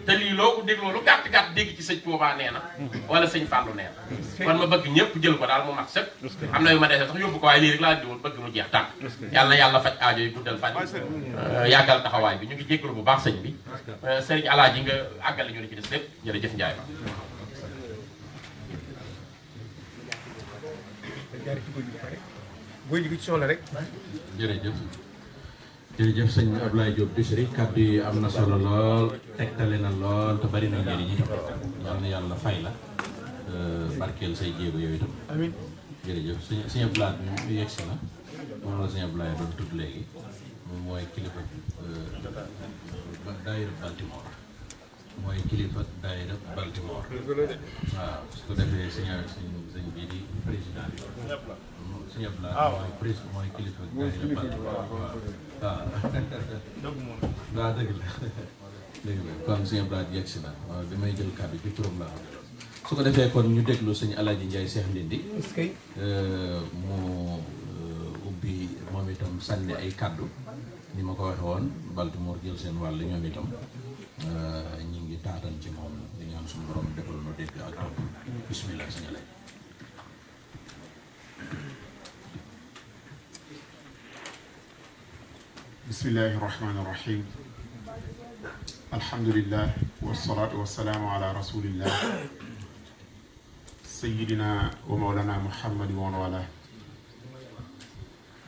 te lii loo ko dégloo lu gàtt gàtt dégg ci sëñ Tuubaa nee na wala sëñ Fàllu nee na kon ma bëgg ñëpp jël ko daal mu mat sëkk am na yu ma desee sax yóbbu ko waaye lii rek laa di woon bëgg mu jeex tànk yàlla na yàlla faj aajo yi guddal fan yàggal taxawaay bi ñu ngi jéggalu bu baax sëñ bi sëriñ Alaaji nga àggale ñu ne ci des lépp jërëjëf Njaay ba jërëjëf jërëjëf sëñ Ablaye Diop Bichri kàddu yi am na solo lool tegtale na lool te bari na njëriñ itam yal na yàlla fay la barkeel say jéego yooyu itam amiin jërëjëf sëñ Ablaye bi yegsi na moom la sëñ Ablaye doon tudd léegi moom mooy kilifa daayira Baltimore mooy kilifa daayira Baltimore waaw su ko defee sëñ bii di président bi sëñ Ablaye mooy kilifa daayira Baltimore waaw dëgg la kon sëñ Ablaye yegsi na waaw damay jël kàddu ci turam laa xam su ko defee kon ñu déglu sëñ Alaaji Njaay Seex Ndindi mu ubbi moom itam sànni ay kàddu ni ma ko waxe woon Baltimore jël seen wàll ñoom itam ñi ngi taatan ci moom di ñaan suñu borom defal nu dégg ak topp bismillah sëñ Alaaji bismillahi irrahmani irrahim alhamdulillah wasalaatu wasalaamu ala rasulillah sayidina wa mawlana muhammadin wa wala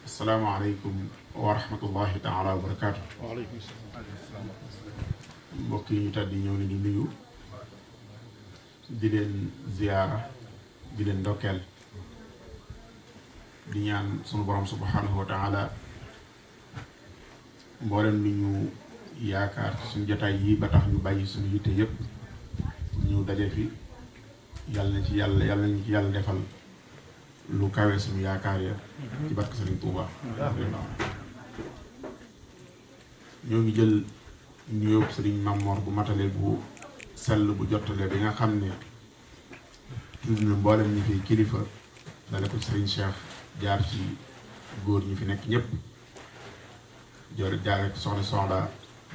assalaamu aleykum wa rahmatullahi taala wa barakatuh mbokk yi ñu tàddi ñëw leen di nuyu di leen ziyaara di leen ndokkeel di ñaan sunu borom subhanahu wa taala mboolem li ñu yaakaar suñu jotaay yi ba tax ñu bàyyi suñu yitte yépp ñu daje fi yàlla na ci yàlla defal lu kawe suñu yaakaar ya ci barke Sëriñ Tuuba ñoo ngi jël nuyoo Sëriñ Mamor bu matale bu sell bu jottale bi nga xam ne tudd na mboolem ñi fi kilifa dale ko Sëriñ Cheikh jaar ci góor ñi fi nekk ñépp jaare ci soxna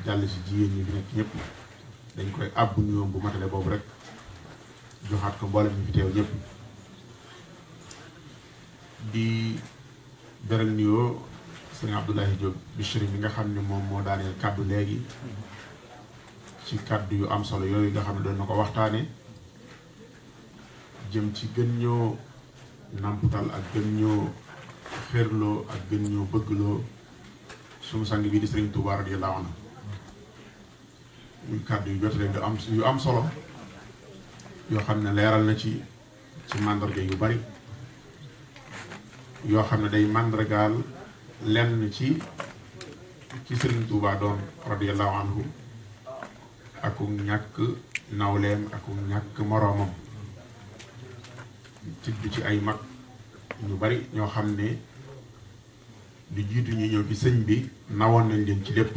jàll ci jigéen ñi fi nekk ñëpp dañ koy àbb nuyoo bu matale boobu rek joxaat ko mboolem ñi fi teew ñëpp di beral nuyoo sëñ Abdoulaye Diop Bichri mi nga xam ne moom moo daaneel kàddu léegi ci kàddu yu am solo yooyu nga xam ne doon na ko waxtaane jëm ci gën ñoo namputal ak gën ñoo xërloo ak gën ñoo bëggloo suñu sang bii di Sëriñ Tuubaa radiyallaahu anhu muy kàddu yu jotale yu am solo yoo xam ne leeral na ci màndarga yu bari yoo xam ne day màndargaal lenn ci Sëriñ Tuubaa doon radiyallaahu anhu aku ñàkk nawleem aku ñàkk moroomam tudd ci ay mag ñu bari ñoo xam ne lu jiitu ñu ñëw ci sëñ bi nawoon nañ leen ci lépp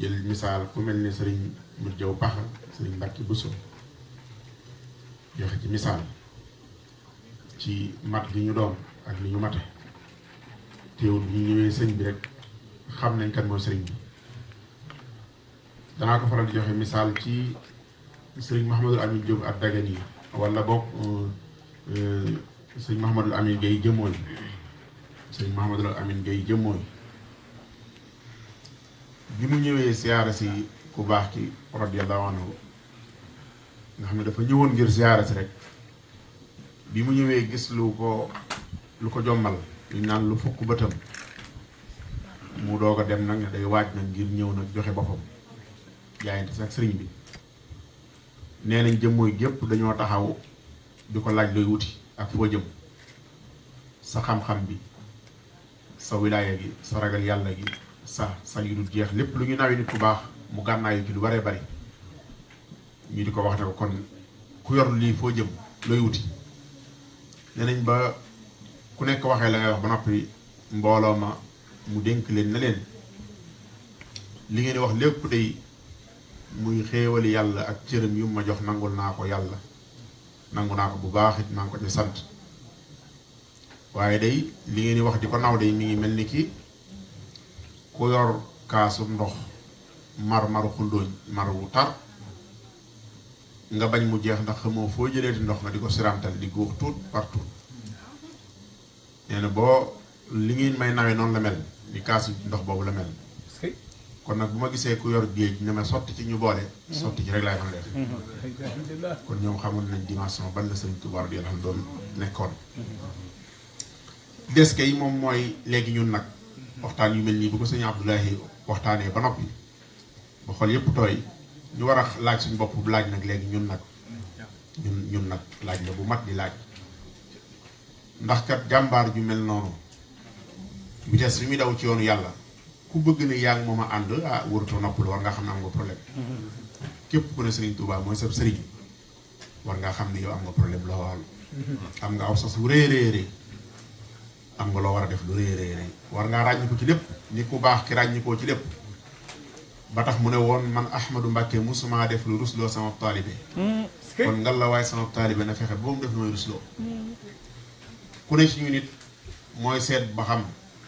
jël misaal ku mel ne sëriñ Mut Jaw Paxa sëriñ Mbàkke Buso joxe ci misaal ci mat gi ñu doon ak li ñu mate teewul ñu ñëwee sëñ bi rek xam nañ kan mooy sëriñ bi danaa ko faral di joxe misaal ci sëriñ Mouhamadul Amin Diop ak dagan yi wala bokk sëriñ Mouhamadul Amin Gay jëmooy sëriñ Mouhamadul Amin Gay jëmooy bi mu ñëwee siyaara si ku baax ki radiyallahu anhu nga xam ne dafa ñëwoon ngir siyaara si rek bi mu ñëwee gis lu ko jommal lu naan lu fukk bëtam mu doog a dem nag ne day waaj nag ngir ñëw nag joxe boppam jaayante si ak sëriñ bi nee nañ jëmmooy gépp dañoo taxaw di ko laaj looy wuti ak foo jëm sa xam-xam bi sa wilaaya gi sa ragal yàlla gi sa yu dul jeex lépp lu ñu nawi nit ku baax mu gànnaayu ci lu baree bari ñu di ko wax ne ko kon ku yor lii foo jëm looy wuti nenañ ba ku nekk waxee la ngay wax ba noppi mbooloo ma mu dénk leen na leen li ngeen di wax lépp day muy xéewali yàlla ak cëram yu ma jox nangul naa ko yàlla nangu naa ko bu baax it maa ngi ko ci sant waaye day li ngeen di wax di ko naw day mi ngi mel ni ki ku yor kaasu ndox maru xundooñ mar wu tar nga bañ mu jeex ndax xamoo foo jëlee di ndox nga di ko sirantal di góox tuut partout nee na boo li ngeen may nawee noonu la mel ni kaasu ndox boobu la mel kon nag bu ma gisee ku yor géej ne ma sotti ci ñu boole sotti ci rek laay mën a def kon ñoom xamul nañ dimension ban la Sëriñ Tuubaa radiyallaahu anhu doon nekkoon des kay moom mooy léegi ñun nag waxtaan yu mel nii bu ko sëñ Abdoulahi waxtaanee ba noppi ba xol yépp tooy ñu war a laaj suñu bopp laaj nag léegi ñun nag ñun nag laaj la bu mat di laaj ndax kat jàmbaar ju mel noonu vitesse bi muy daw ci yoonu yàlla ku bëgg ne yaa ngi moom a ànd ah warutoo noppal war nga xam ne am nga problème képp ku ne Serigne Touba mooy sab Serigne war nga xam ne yow am nga problème lool am nga aw sas wu rëy am nga loo war a def lu rëy war ngaa ràññi ko ci lépp ni ku baax ki ràññi koo ci lépp ba tax mu ne woon man Ahmadou Mbacké musuma def lu rusloo sama taalibe kon ngal la waaye sama taalibe na fexe ba mu def lu may rusloo ku ne ci ñu nit mooy seet ba xam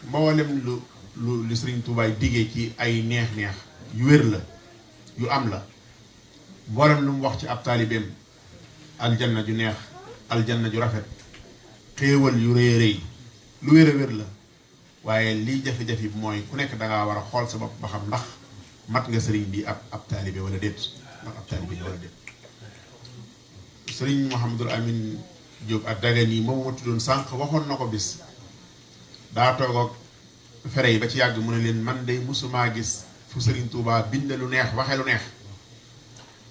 mboolem lu Serigne Touba diggee ci ay neex-neex yu wér la yu am la mboolem lu mu wax ci ab taalibeem aljanna ju neex aljanna ju rafet xéewal yu rëy lu wér a wér la waaye liy jafe-jafe bi mooy ku nekk dangaa war a xool sa bopp ba xam ndax mat nga sëriñ bi ab taalibe wala déet ndax ab taalibe wala déet sëriñ Mouhamadul Amin Diop ak Dagana yi moom ma tuddoon sànq waxoon na ko bis daa toog ak fere yi ba ci yàgg mu ne leen man day musumaa gis fu sëriñ Touba bind lu neex waxe lu neex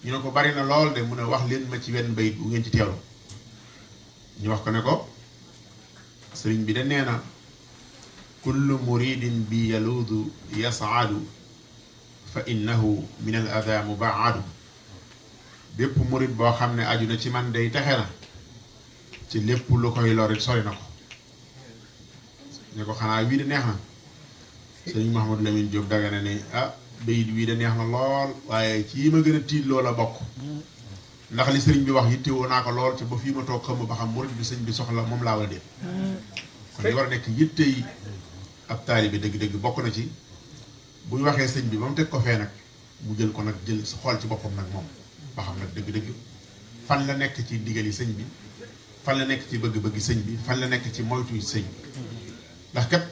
ñu ne ko bari na lool de mu ne wax leen ma ci wenn bayit bu ngeen ci teewlu ñu wax ko ne ko sëriñ bi de nee na kullu muridin bi yaluudu yasaadu fa innahu min al ada mubaadu bépp murid boo xam ne aju na ci man day texe na ci lépp lu koy lorit sori na ko ne ko xanaa wii de neex na sëriñ Mouhamadou Lamine Diop Dagana ne ah bayit wii de neex na lool waaye ci yi ma gën a tiit loola bokk ndax li sëriñ bi wax yittewoo naa ko lool te ba fii ma toog xam ba xam murid bi sëñ bi soxla moom laa war a def kon li war a nekk yitte yi ab taalibe dëgg-dëgg bokk na ci bu ñu waxee sëñ bi ba mu teg ko fee nag mu jël ko nag jël xool ci boppam nag moom ba xam nag dëgg-dëgg fan la nekk ci ndigal yi sëñ bi fan la nekk ci bëgg-bëgg sëñ bi fan la nekk ci moytu sëñ bi ndax kat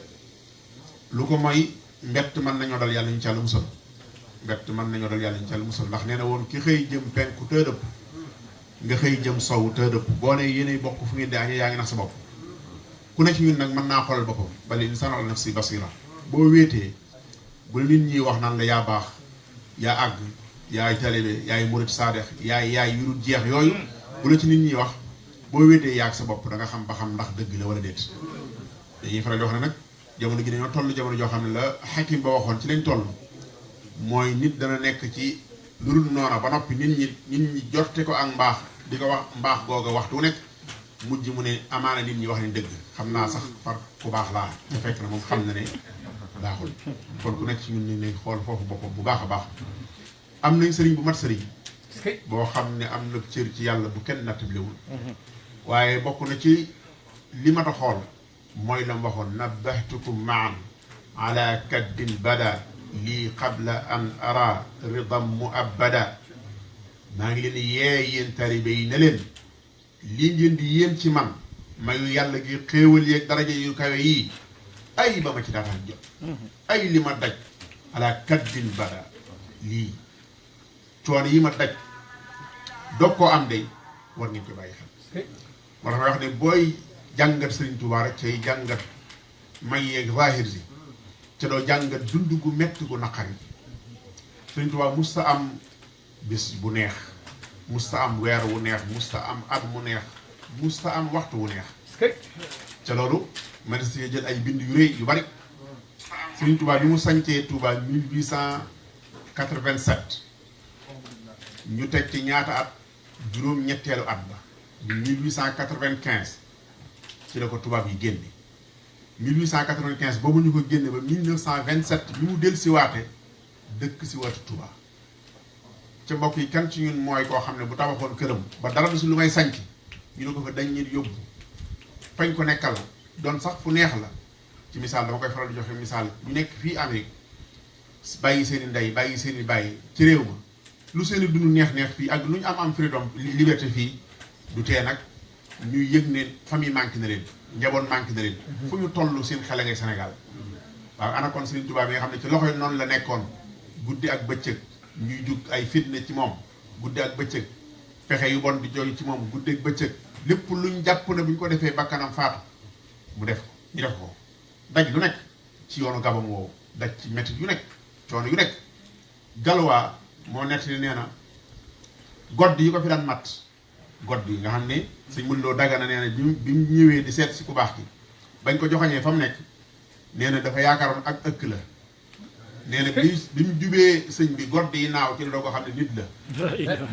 lu ko mooy mbett mën nañoo dal yàlla ñu ci yàlla musal mbett mën nañoo dal yàlla ñu ci yàlla musal ndax nee na woon ki xëy jëm penku te dëpp nga xëy jëm sow te dëpp boo ne yéenay bokk fu ngeen di añee yaa ngi nax sa bopp ku ne ci ñun nag mën naa xoolal boppam bal insaanu ala nafsi basira boo wéetee bu la nit ñi wax naan la yaa baax yaa àgg yaay taalibe yaay murit saadex yaay yu dul jeex yooyu bu la ci nit ñi wax boo wéetee yaag sa bopp da nga xam ba xam ndax dëgg la wala déet dañuy faral di wax ne nag jamono gi dañoo toll jamono joo xam ne la xakim ba waxoon ci lañ toll mooy nit dana nekk ci lu dul noona ba noppi nit ñi jorte ko ak mbaax di ko wax mbaax googa waxtu wu nekk mujj mu ne amaana nit ñi wax ne dëgg xam naa sax far ku baax laa te fekk na moom xam na ne baaxul kon ku nekk ci ñun ne xool foofu boppam bu baax a baax am nañ sëriñ bu mat sëriñ boo xam ne am na cër ci yàlla bu kenn nattablewul waaye bokk na ci li mat a xool mooy la mu waxoon nabbahtukum maan ala kaddin bada lii qabla an ara ridam muabbada maa ngi leen di yee yéen taalibe yi ne leen lii ngeen di yéen ci man mayu yàlla gi xéewal yeeg daraja yu kawe yii ay ba ma ci daataan jot ay li ma daj ala kaddin bada lii coono yi ma daj doog koo am day war ngeen ko bàyyi xel moo tax may wax ne booy jàngat Serigne Touba rek cay jàngat may yeeg zahir si te doo jàngat dund gu metti gu naqari Serigne Touba musta am bis bu neex musta am weer wu neex musta am at mu neex musta am waxtu wu neex ca loolu ma des ci jël ay bind yu rëy yu bari Serigne Touba bi mu sañcee Touba 1887 ñu teg ci ñaata at juróom-ñetteelu at ba 1895 ci la ko tubaab yi génne 1895 boobu ñu ko génne ba 1927 bi mu del si waate dëkk si waatu Touba ca mbokk yi kan ci ñun mooy koo xam ne bu tabaxoon këram ba dara du si lu may sanc ñu ne ko fa dañ ñit yóbbu fañ ko nekkal doon sax fu neex la ci misaal dama koy faral di joxe misaal ñu nekk fii Amérique bàyyi seen i ndey bàyyi seen i bàyyi ci réew ma lu seen i dund neex fii ak lu ñu am freedom liberté fii du tee nag ñuy yëg ne famille manqué na leen njaboot manqué na leen fu ñu toll seen xel ngay Sénégal waaw ana kon Serigne Touba bi nga xam ne ci loxoy noonu la nekkoon guddi ak bëccëg ñuy jug ay fitna ci moom guddi ak bëccëg pexe yu bon di jóge ci moom guddi ak bëccëg lépp luñ jàpp ne bu ñu ko defee bakkanam faatu mu def ko ñu def ko daj lu nekk ci yoonu Gabon woowu daj ci métti yu nekk coono yu nekk Galwaa moo nett ni nee na godd yi ko fi daan mat godd yi nga xam ne sëñ mën loo dagana nee na bi mu ñëwee di seet si ku baax ki bañ ko joxañee fa mu nekk nee na dafa yaakaaroon ak ëkk la nee na bi mu jubee sëñ bi godd yi naaw ci la doo ko xam ne nit la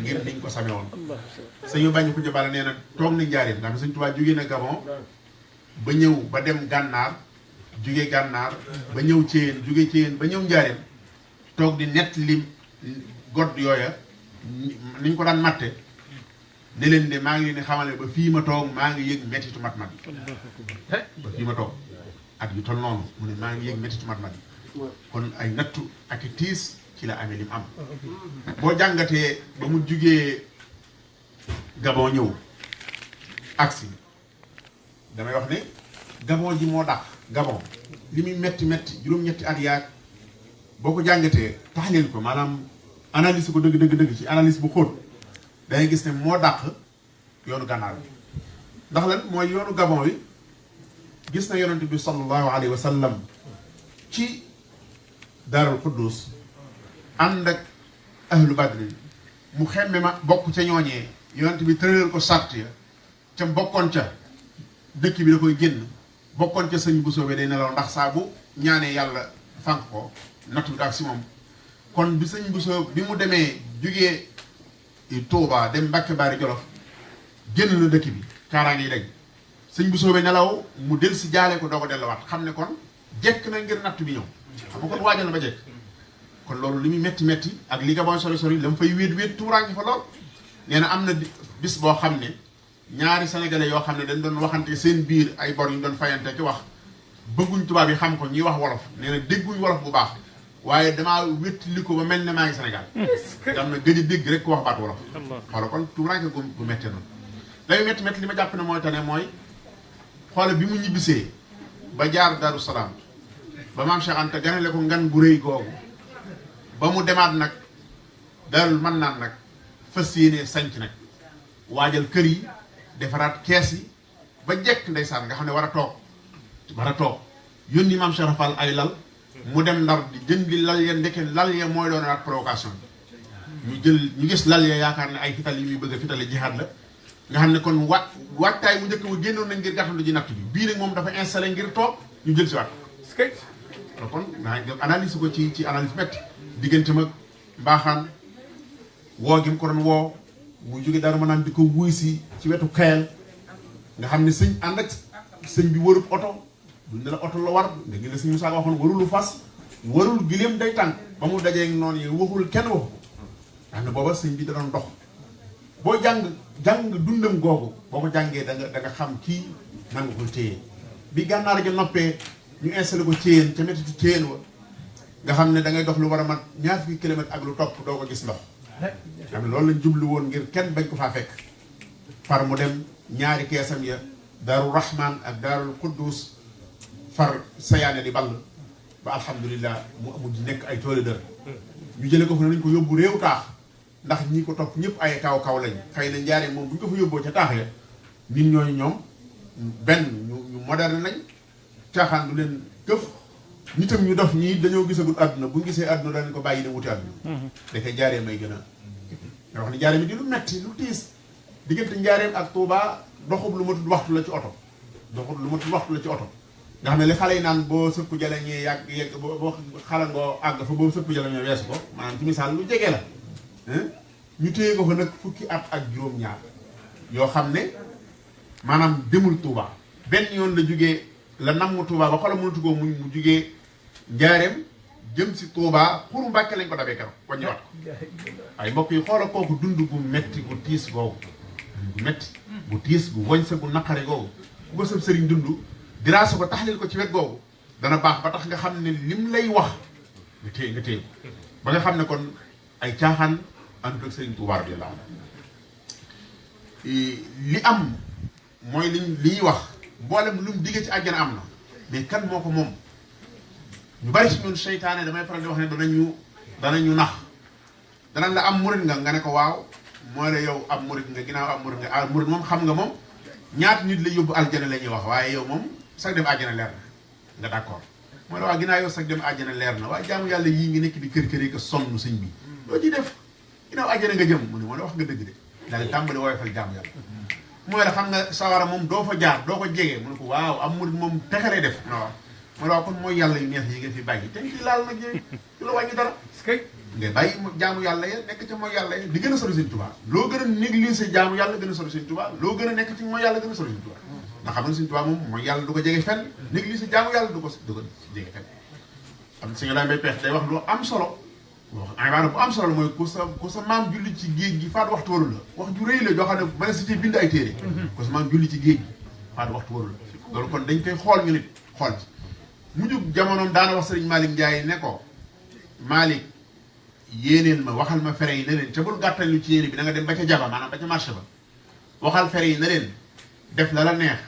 ngir niñ ko same woon sëñ bañ ko jëbala nee na toog na njaareem ndax sëñ Tuubaa jógee na Gabon ba ñëw ba dem gànnaar jóge gànnaar ba ñëw Ceyeen jóge Ceyeen ba ñëw njaareem toog di nett lim godd yooya niñ ko daan matte ne leen de maa ngi leen di xamal ne ba fii ma toog maa ngi yëg mettitu mat-mat yi ba fii ma toog at yu toll noonu mu ne maa ngi yëg mettitu mat-mat yi kon ay nattu ak i tiis ci la amee lim am boo jàngatee ba mu jugee Gabon ñëw agsi damay wax ne Gabon ji moo dàq Gabon li muy metti juróom-ñetti at yaag boo ko jàngatee taxleel ko maanaam analyse ko dëgg ci analyse bu xóot dangay gis ne moo dàq yoonu gànnaar bi ndax lan mooy yoonu Gabon wi gis na yonent bi sallallahu alayhi wa sallam ci Daarul Quddus ànd ak ahlu badri mu xemme ma bokk ca ñooñee yonent bi tëralal ko sart ya ca bokkoon ca dëkk bi da koy génn bokkoon ca sëñ bu soobee day nelaw ndax saa bu ñaanee yàlla fànq ko nattu bi ak si moom kon bi sëñ bu soo bi mu demee jugee Touba dem Mbàkke Baari Jolof génn na dëkk bi kaaraange yi dañ sëñ bu soobee nelaw mu del si jaale ko doo ko delluwaat xam ne kon jekk na ngir natt bi ñëw xam nga kon waajal na ba jekk kon loolu li muy metti ak li Gabon sori la mu fay wéet tuuraange fa lool nee na am na bis boo xam ne ñaari sénégalais yoo xam ne dañ doon waxante seen biir ay bor yu ñu doon fayante ki wax bëgguñ tubaab yi xam ko ñuy wax wolof nee na dégguñ wolof bu baax waaye damaa wéttali ko ba mel ne maa ngi Sénégal dam na gëj a dégg rek ku wax baat wolof xoola kon tuuraange gu métte noonu lay métti li ma jàpp ne mooy tane mooy xoola bi mu ñibbisee ba jaar Daaru Salaam ba maam Cheikh Anta ganale ko ngan gu rëy googu ba mu demaat nag Daarul Mannaan nag fas yéenee sanc nag waajal kër yi defaraat kees yi ba jekk ndeysaan nga xam ne war a toog yónni maam Cheikh Rafal ay lal mu dem Ndar di jëndi lal ya ndeke lal ya mooy doon naat provocation bi ñu gis lal ya yaakaar ne ay fital yi muy bëgg a fitale jihaad la nga xam ne kon waajtaay bu njëkk ba génnoon nañ ngir gàttandu ji natt bi bii nag moom dafa installé ngir toog ñu jël si waat kon naa dem analyse ko ci analyse métti diggante mag mbaaxaan woo gi mu ko doon woo mu jóge dara maanaam di ko wuy si ci wetu Kayel nga xam ne sëñ ànd ak sëñ bi warul oto duñ ne la oto la war nga gis ne sëñ Moussa waxoon warulu fas warul gileem day tànk ba mu dajee noonu yi waxul kenn waxu xam ne booba sëñ bi da doon dox boo jàng dundam googu boo ko jàngee da nga xam kii nan nga koy téye bi gànnaar gi noppee ñu installé ko Ceyeen ca métti Ceyeen wa nga xam ne da ngay dox lu war a mat ñaar fukki kilomètre ak lu topp doo ko gis ndox xam ne loolu lañ jublu woon ngir kenn bañ ko faa fekk far mu dem ñaari keesam ya Daaru Rahman ak Daarul Quddus far sayaane di ball ba alhamdulilah mu amul di nekk ay tooli dër ñu jële ko fa ne nañ ko yóbbu réew taax ndax ñi ko topp ñëpp ay kaw lañ xëy na njaaree moom bu ñu ko fa yóbboo ca taax ya nit ñooñu ñoom benn ñu moderne nañ caaxaan du leen këf nitam ñu dof ñii dañoo gisagul àdduna bu ñu gisee àdduna dañ ko bàyyi dem wuti àdduna dafay njaareem may gën a nga wax ne njaareem di lu metti lu tiis diggante njaareem ak Touba doxub lu matul waxtu la ci oto nga xam ne li xale yi naan boo sëpp jaleñee yegg boo xalangoo àgg fa boo sëpp jaleñee weesu ko maanaam ci misaal lu jege la ñu téye ko fa nag fukki at ak juróom-ñaar yoo xam ne maanaam demul Touba benn yoon la jugee la namm Touba ba xoolal mënatu ko mu jugee Njaareem jëm si Touba pour Mbàkke lañ ko dabee keroog waññiwaat ko ay mbokk yi xoolal kooku dund gu metti gu tiis googu gu metti gu tiis gu woñ sa gu naqare googu ku ko sëb sëriñ dund diraasa ko taxlil ko ci wet googu dana baax ba tax nga xam ne lim lay wax nga téye ko ba nga xam ne kon ay caaxaan ànd ak sëriñ Touba radiyallahu anhu li am mooy li ñuy wax mboolem lu mu diggee ci àjjana am na mais kan moo ko moom ñu bari si ñun seytaane damay faral di wax ne danañu nax danañ la am murit nga ne ko waaw mooy la yow am murit nga ginnaaw am murit nga ah murit moom xam nga moom ñaata nit la yóbbu aljana la ñuy wax waaye yow moom sax dem àjjana leer na nga d'accord mooy la waa ginnaaw yow sax dem àjjana leer na waaye jaamu yàlla yii ngi nekk di kër yi ko sonn sëñ bi loo ciy def ginnaaw àjjana nga jëm mu ne moo la wax nga dëgg de daal di tàmbali woyofal jaamu yàlla mooy la xam nga sawara moom doo fa jaar doo ko jege mu ne ko waaw am murit moom texe lay def waaw mooy la kon mooy yàlla yu neex yi nga fi bàyyi te ci laal nag yooyu du la wàññi dara ngay bàyyi jaamu yàlla ya nekk ca mooy yàlla ya di gën a sori Sëñ Tuubaa loo gën a négliger jaamu yàlla gën a sori Sëñ Tuubaa loo gën a nekk ci mooy yàlla gën a sori Sëñ Tuubaa ndax xam nga Sëñ Tuubaa moom mooy yàlla du ko jege fenn négliger jaamu yàlla du ko jege fenn am si nga daan bay peex day wax lu am solo wax ibaada bu am solo la mooy ku sa maam julli ci géej gi faatu waxtu waru la wax ju rëy la joo xam ne mën si ci bind ay téere ku sa maam julli ci géej gi faatu waxtu waru la loolu kon dañ koy xool ñu nit xool ci mujjug jamonoom daana wax sëriñ Malick Ndiaye ne ko Malick yéeneel ma waxal ma fere yi ne leen te bul gàttal lu ci yéene bi da nga dem ba ca jaba maanaam ba ca marché ba waxal fere yi ne leen def la la neex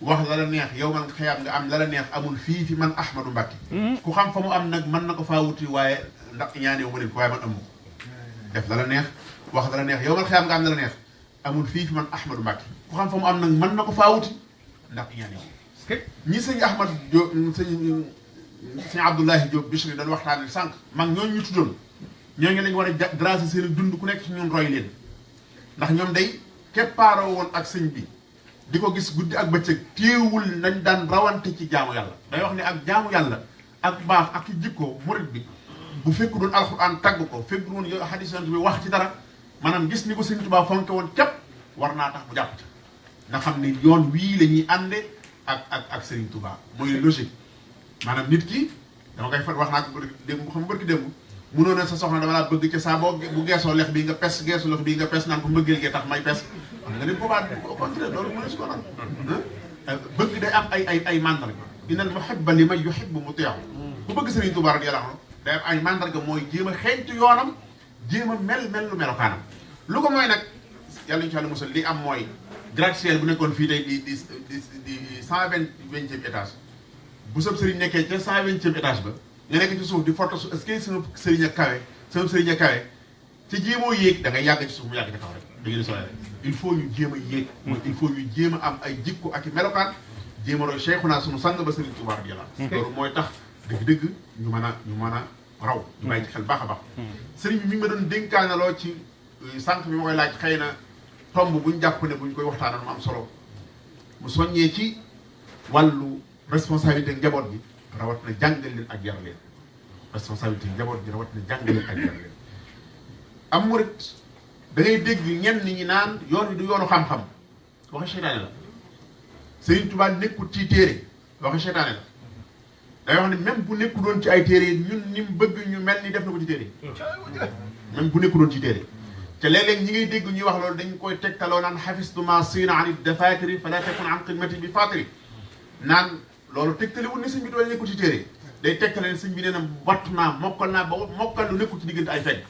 wax la la neex yow man xëyaam nga am la la neex amul fii fi man Ahmadou Mbacké ku xam fa mu am nag mën na ko faa wuti waaye ndax ñaaneewu ma leen ko waaye man amu ko def la la neex wax la la neex yow man xëyaam nga am la la neex amul fii fi man Ahmadou Mbacké ku xam fa mu am nag mën na ko faa wuti ndax ñaaneewu ñi sëñ Ahmad Diop sëñ Abdoulahi Diop Bichri dañ waxtaane sànq mag ñooñu ñu tuddoon ñooñu lañ war a drasé seen dund ku nekk ci ñun roy leen ndax ñoom day keppaaroo woon ak sëñ bi di ko gis guddi ak bëccëg téewul nañ daan rawante ci jaamu yàlla day wax ne ak jaamu yàlla ak baax ak jikko murit bi bu fekku doon alxuraan tagg ko fekku doon yow hadis bi wax ci dara maanaam gis ni ko sëñ Tuubaa fonke woon képp war naa tax bu jàpp nga xam ne yoon wii la ñuy ànde ak Serigne Touba mooy logique maanaam nit ki dama koy wax naa ko démb xam nga barki démb mënoo ne sa soxna dama laa bëgg ca saa boo bu geesoo lex bii nga pes geesoo lex bii nga pes naan ko mbëggeel gee tax may pes xam nga ne boobaa au contraire loolu mënu si ko naan bëgg day am ay mandarga innal muhibba liman yuhibbu muti'u bu bëgg Serigne Touba radiyallahu anhu day am ay mandarga mooy jéem a xeeñtu yoonam jéem a mel lu melokaanam lu ko mooy nag yàlla ñu ci Yàlla musal li am mooy gratte-ciel bu nekkoon fii tey di 120e étage bu sab sëriñ nekkee ca 120e étage ba nga nekk ci suuf di forto su est-ce que sama sëriñ a kawe ca jéemoo yéeg da ngay yàgg ci suuf mu yàgg ci kaw rek da ngeen di sooy rek il faut ñu jéem a yéeg mooy il faut ñu jéem a am ay jikko ak i melokaan jéem a roy Cheikhuna sunu sang ba Sëriñ Tuubaa radiyallaahu anhu loolu mooy tax dëgg-dëgg ñu mën a raw ñu bàyyi ci xel baax a baax sëriñ bi mi ngi ma doon dénkaanaloo ci sànq bi ma koy laaj xëy na tomb buñ jàpp ne buñ koy waxtaanal mu am solo mu soññee ci wàllu responsabilité njaboot gi rawat na jàngal leen ak yar leen responsabilité njaboot gi rawat na jàngal leen ak yar leen am murit da ngay dégg ñenn ñi naan yoon wi du yoonu xam-xam waxi seytaane la Sëriñ Tuubaa nekkul ci téere waxi seytaane la day wax ne même bu nekku doon ci ay téere ñun ni mu bëgg ñu mel ni def na ko ci téere même bu nekku doon ci téere te léeg-léeg ñi ngay dégg ñuy wax loolu dañ koy tegtaloo naan xafistu ma siina an dafatiri fala takun an qimati bi fatiri naan loolu tegtalewul ne sëñ bi doole nekkul ci téere day tegtale ne sëñ bi nee na wattu naa mokkal naa ba mokkal lu nekkul ci diggante ay fekk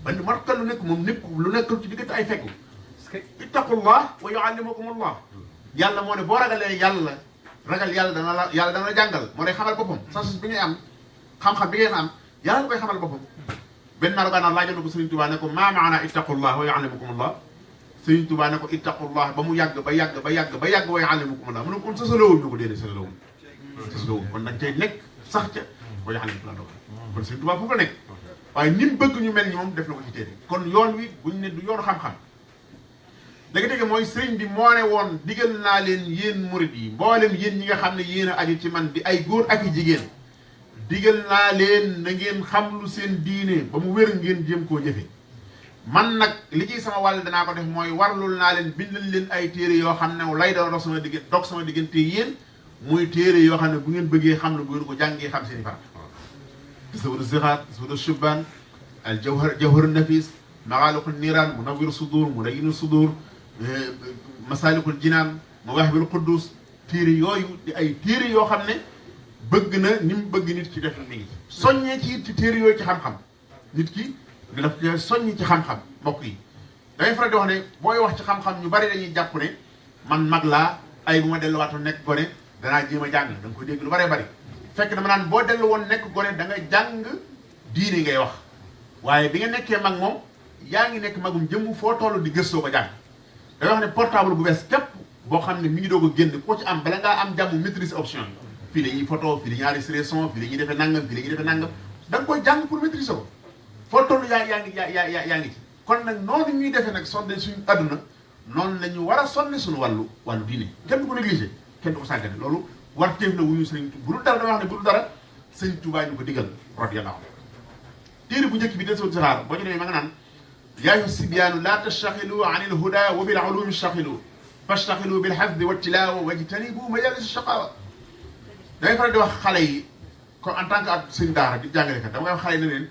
ba mokkal lu nekk moom nekkul lu nekkul ci diggante ay fekk ittaqullah wa yuallimukumullah yàlla moo ne boo ragalee yàlla ragal yàlla dana la jàngal moo lay xamal boppam sens bi ngay am xam-xam bi ngeen am yàlla la koy xamal boppam benn naa gànnaar laajoon na ko Sëriñ Tuubaa ne ko maa maana ittaqullah wa yuallimukumullah Sëriñ Tuubaa ne ko ittaqullah ba mu yàgg ba wa yuallimukumullah mu ne kon sësalowuñ ñu ko déedéet sësalowuñ kon dañ cay nekk sax ca wa yuallimukumullah kon Sëriñ Tuubaa foofu la nekk waaye ni mu bëgg ñu mel ni moom def na ko ci téere kon yoon wi buñ ne du yoonu xam-xam léegi tege mooy sëriñ bi moo ne woon digal naa leen yéen murit yi mboolem yéen ñi nga xam ne yéen a aju ci man di ay góor ak i jigéen digal naa leen na ngeen xam lu seen diine ba mu wér ngeen jéem koo jëfe man nag li ciy sama wàll danaa ko def mooy warlul naa leen bindal leen ay téere yoo xam ne lay doon dox sama diggante yéen muy téere yoo xam ne bu ngeen bëggee xam ne bu ngeen ko jàngee xam seen i farat tasawudu zixaat tasawudu shubban al jawharu nafis maxaaliqul niiraan munawwiru sudur munayyinu sudur masaalikul jinaan mawaahibul quddus téere yooyu di ay téere yoo xam ne bëgg na ni mu bëgg nit ki def mi ngi soññee ci téere yooyu ci xam-xam nit ki daf soññ ci xam-xam mbokk yi dangay faral di wax ne booy wax ci xam-xam ñu bari dañuy jàpp ne man mag laa ay bu ma delluwaatoon nekk gone danaa jéem a jàng da nga koy dégg lu baree bari fekk dama naan boo dellu woon nekk gone da nga jàng diine ngay wax waaye bi nga nekkee mag moom yaa ngi nekk magum jëmm foo toll di gëstoo ko jàng day wax ne portable bu bees képp boo xam ne mi ngi doog a génn koo ci am bala ngaa am jàmm maîtrise option yi fii la ñuy photo fii la ñuy enregistré son fii la ñuy defee nangam fii la ñuy defee nangam da nga koy jàng pour maîtriser ko foo toll yaa ngi ci kon nag noonu ñuy defee nag sonne suñu adduna noonu la ñu war a sonne suñu wàllu diine kenn du ko négligé kenn du ko sàggane loolu war téef na wuñu sëriñ bu dul dara dama wax ne bu dul dara sëriñ Tuubaa ñu ko digal radiyallahu anhu téere bu njëkk bi desoon saxaar boo ñu demee ma nga naan yaa ayyuha sibyaanu laa tastaxilu an il huda wa bil ulumi staxilu fastaxilu bil xafdi wa tilaawa wajtanibu majalis shaqaawa dangay faral di wax xale yi ko en tant que ak sëñ daara di jàngalekat dama koy wax xale yi ne leen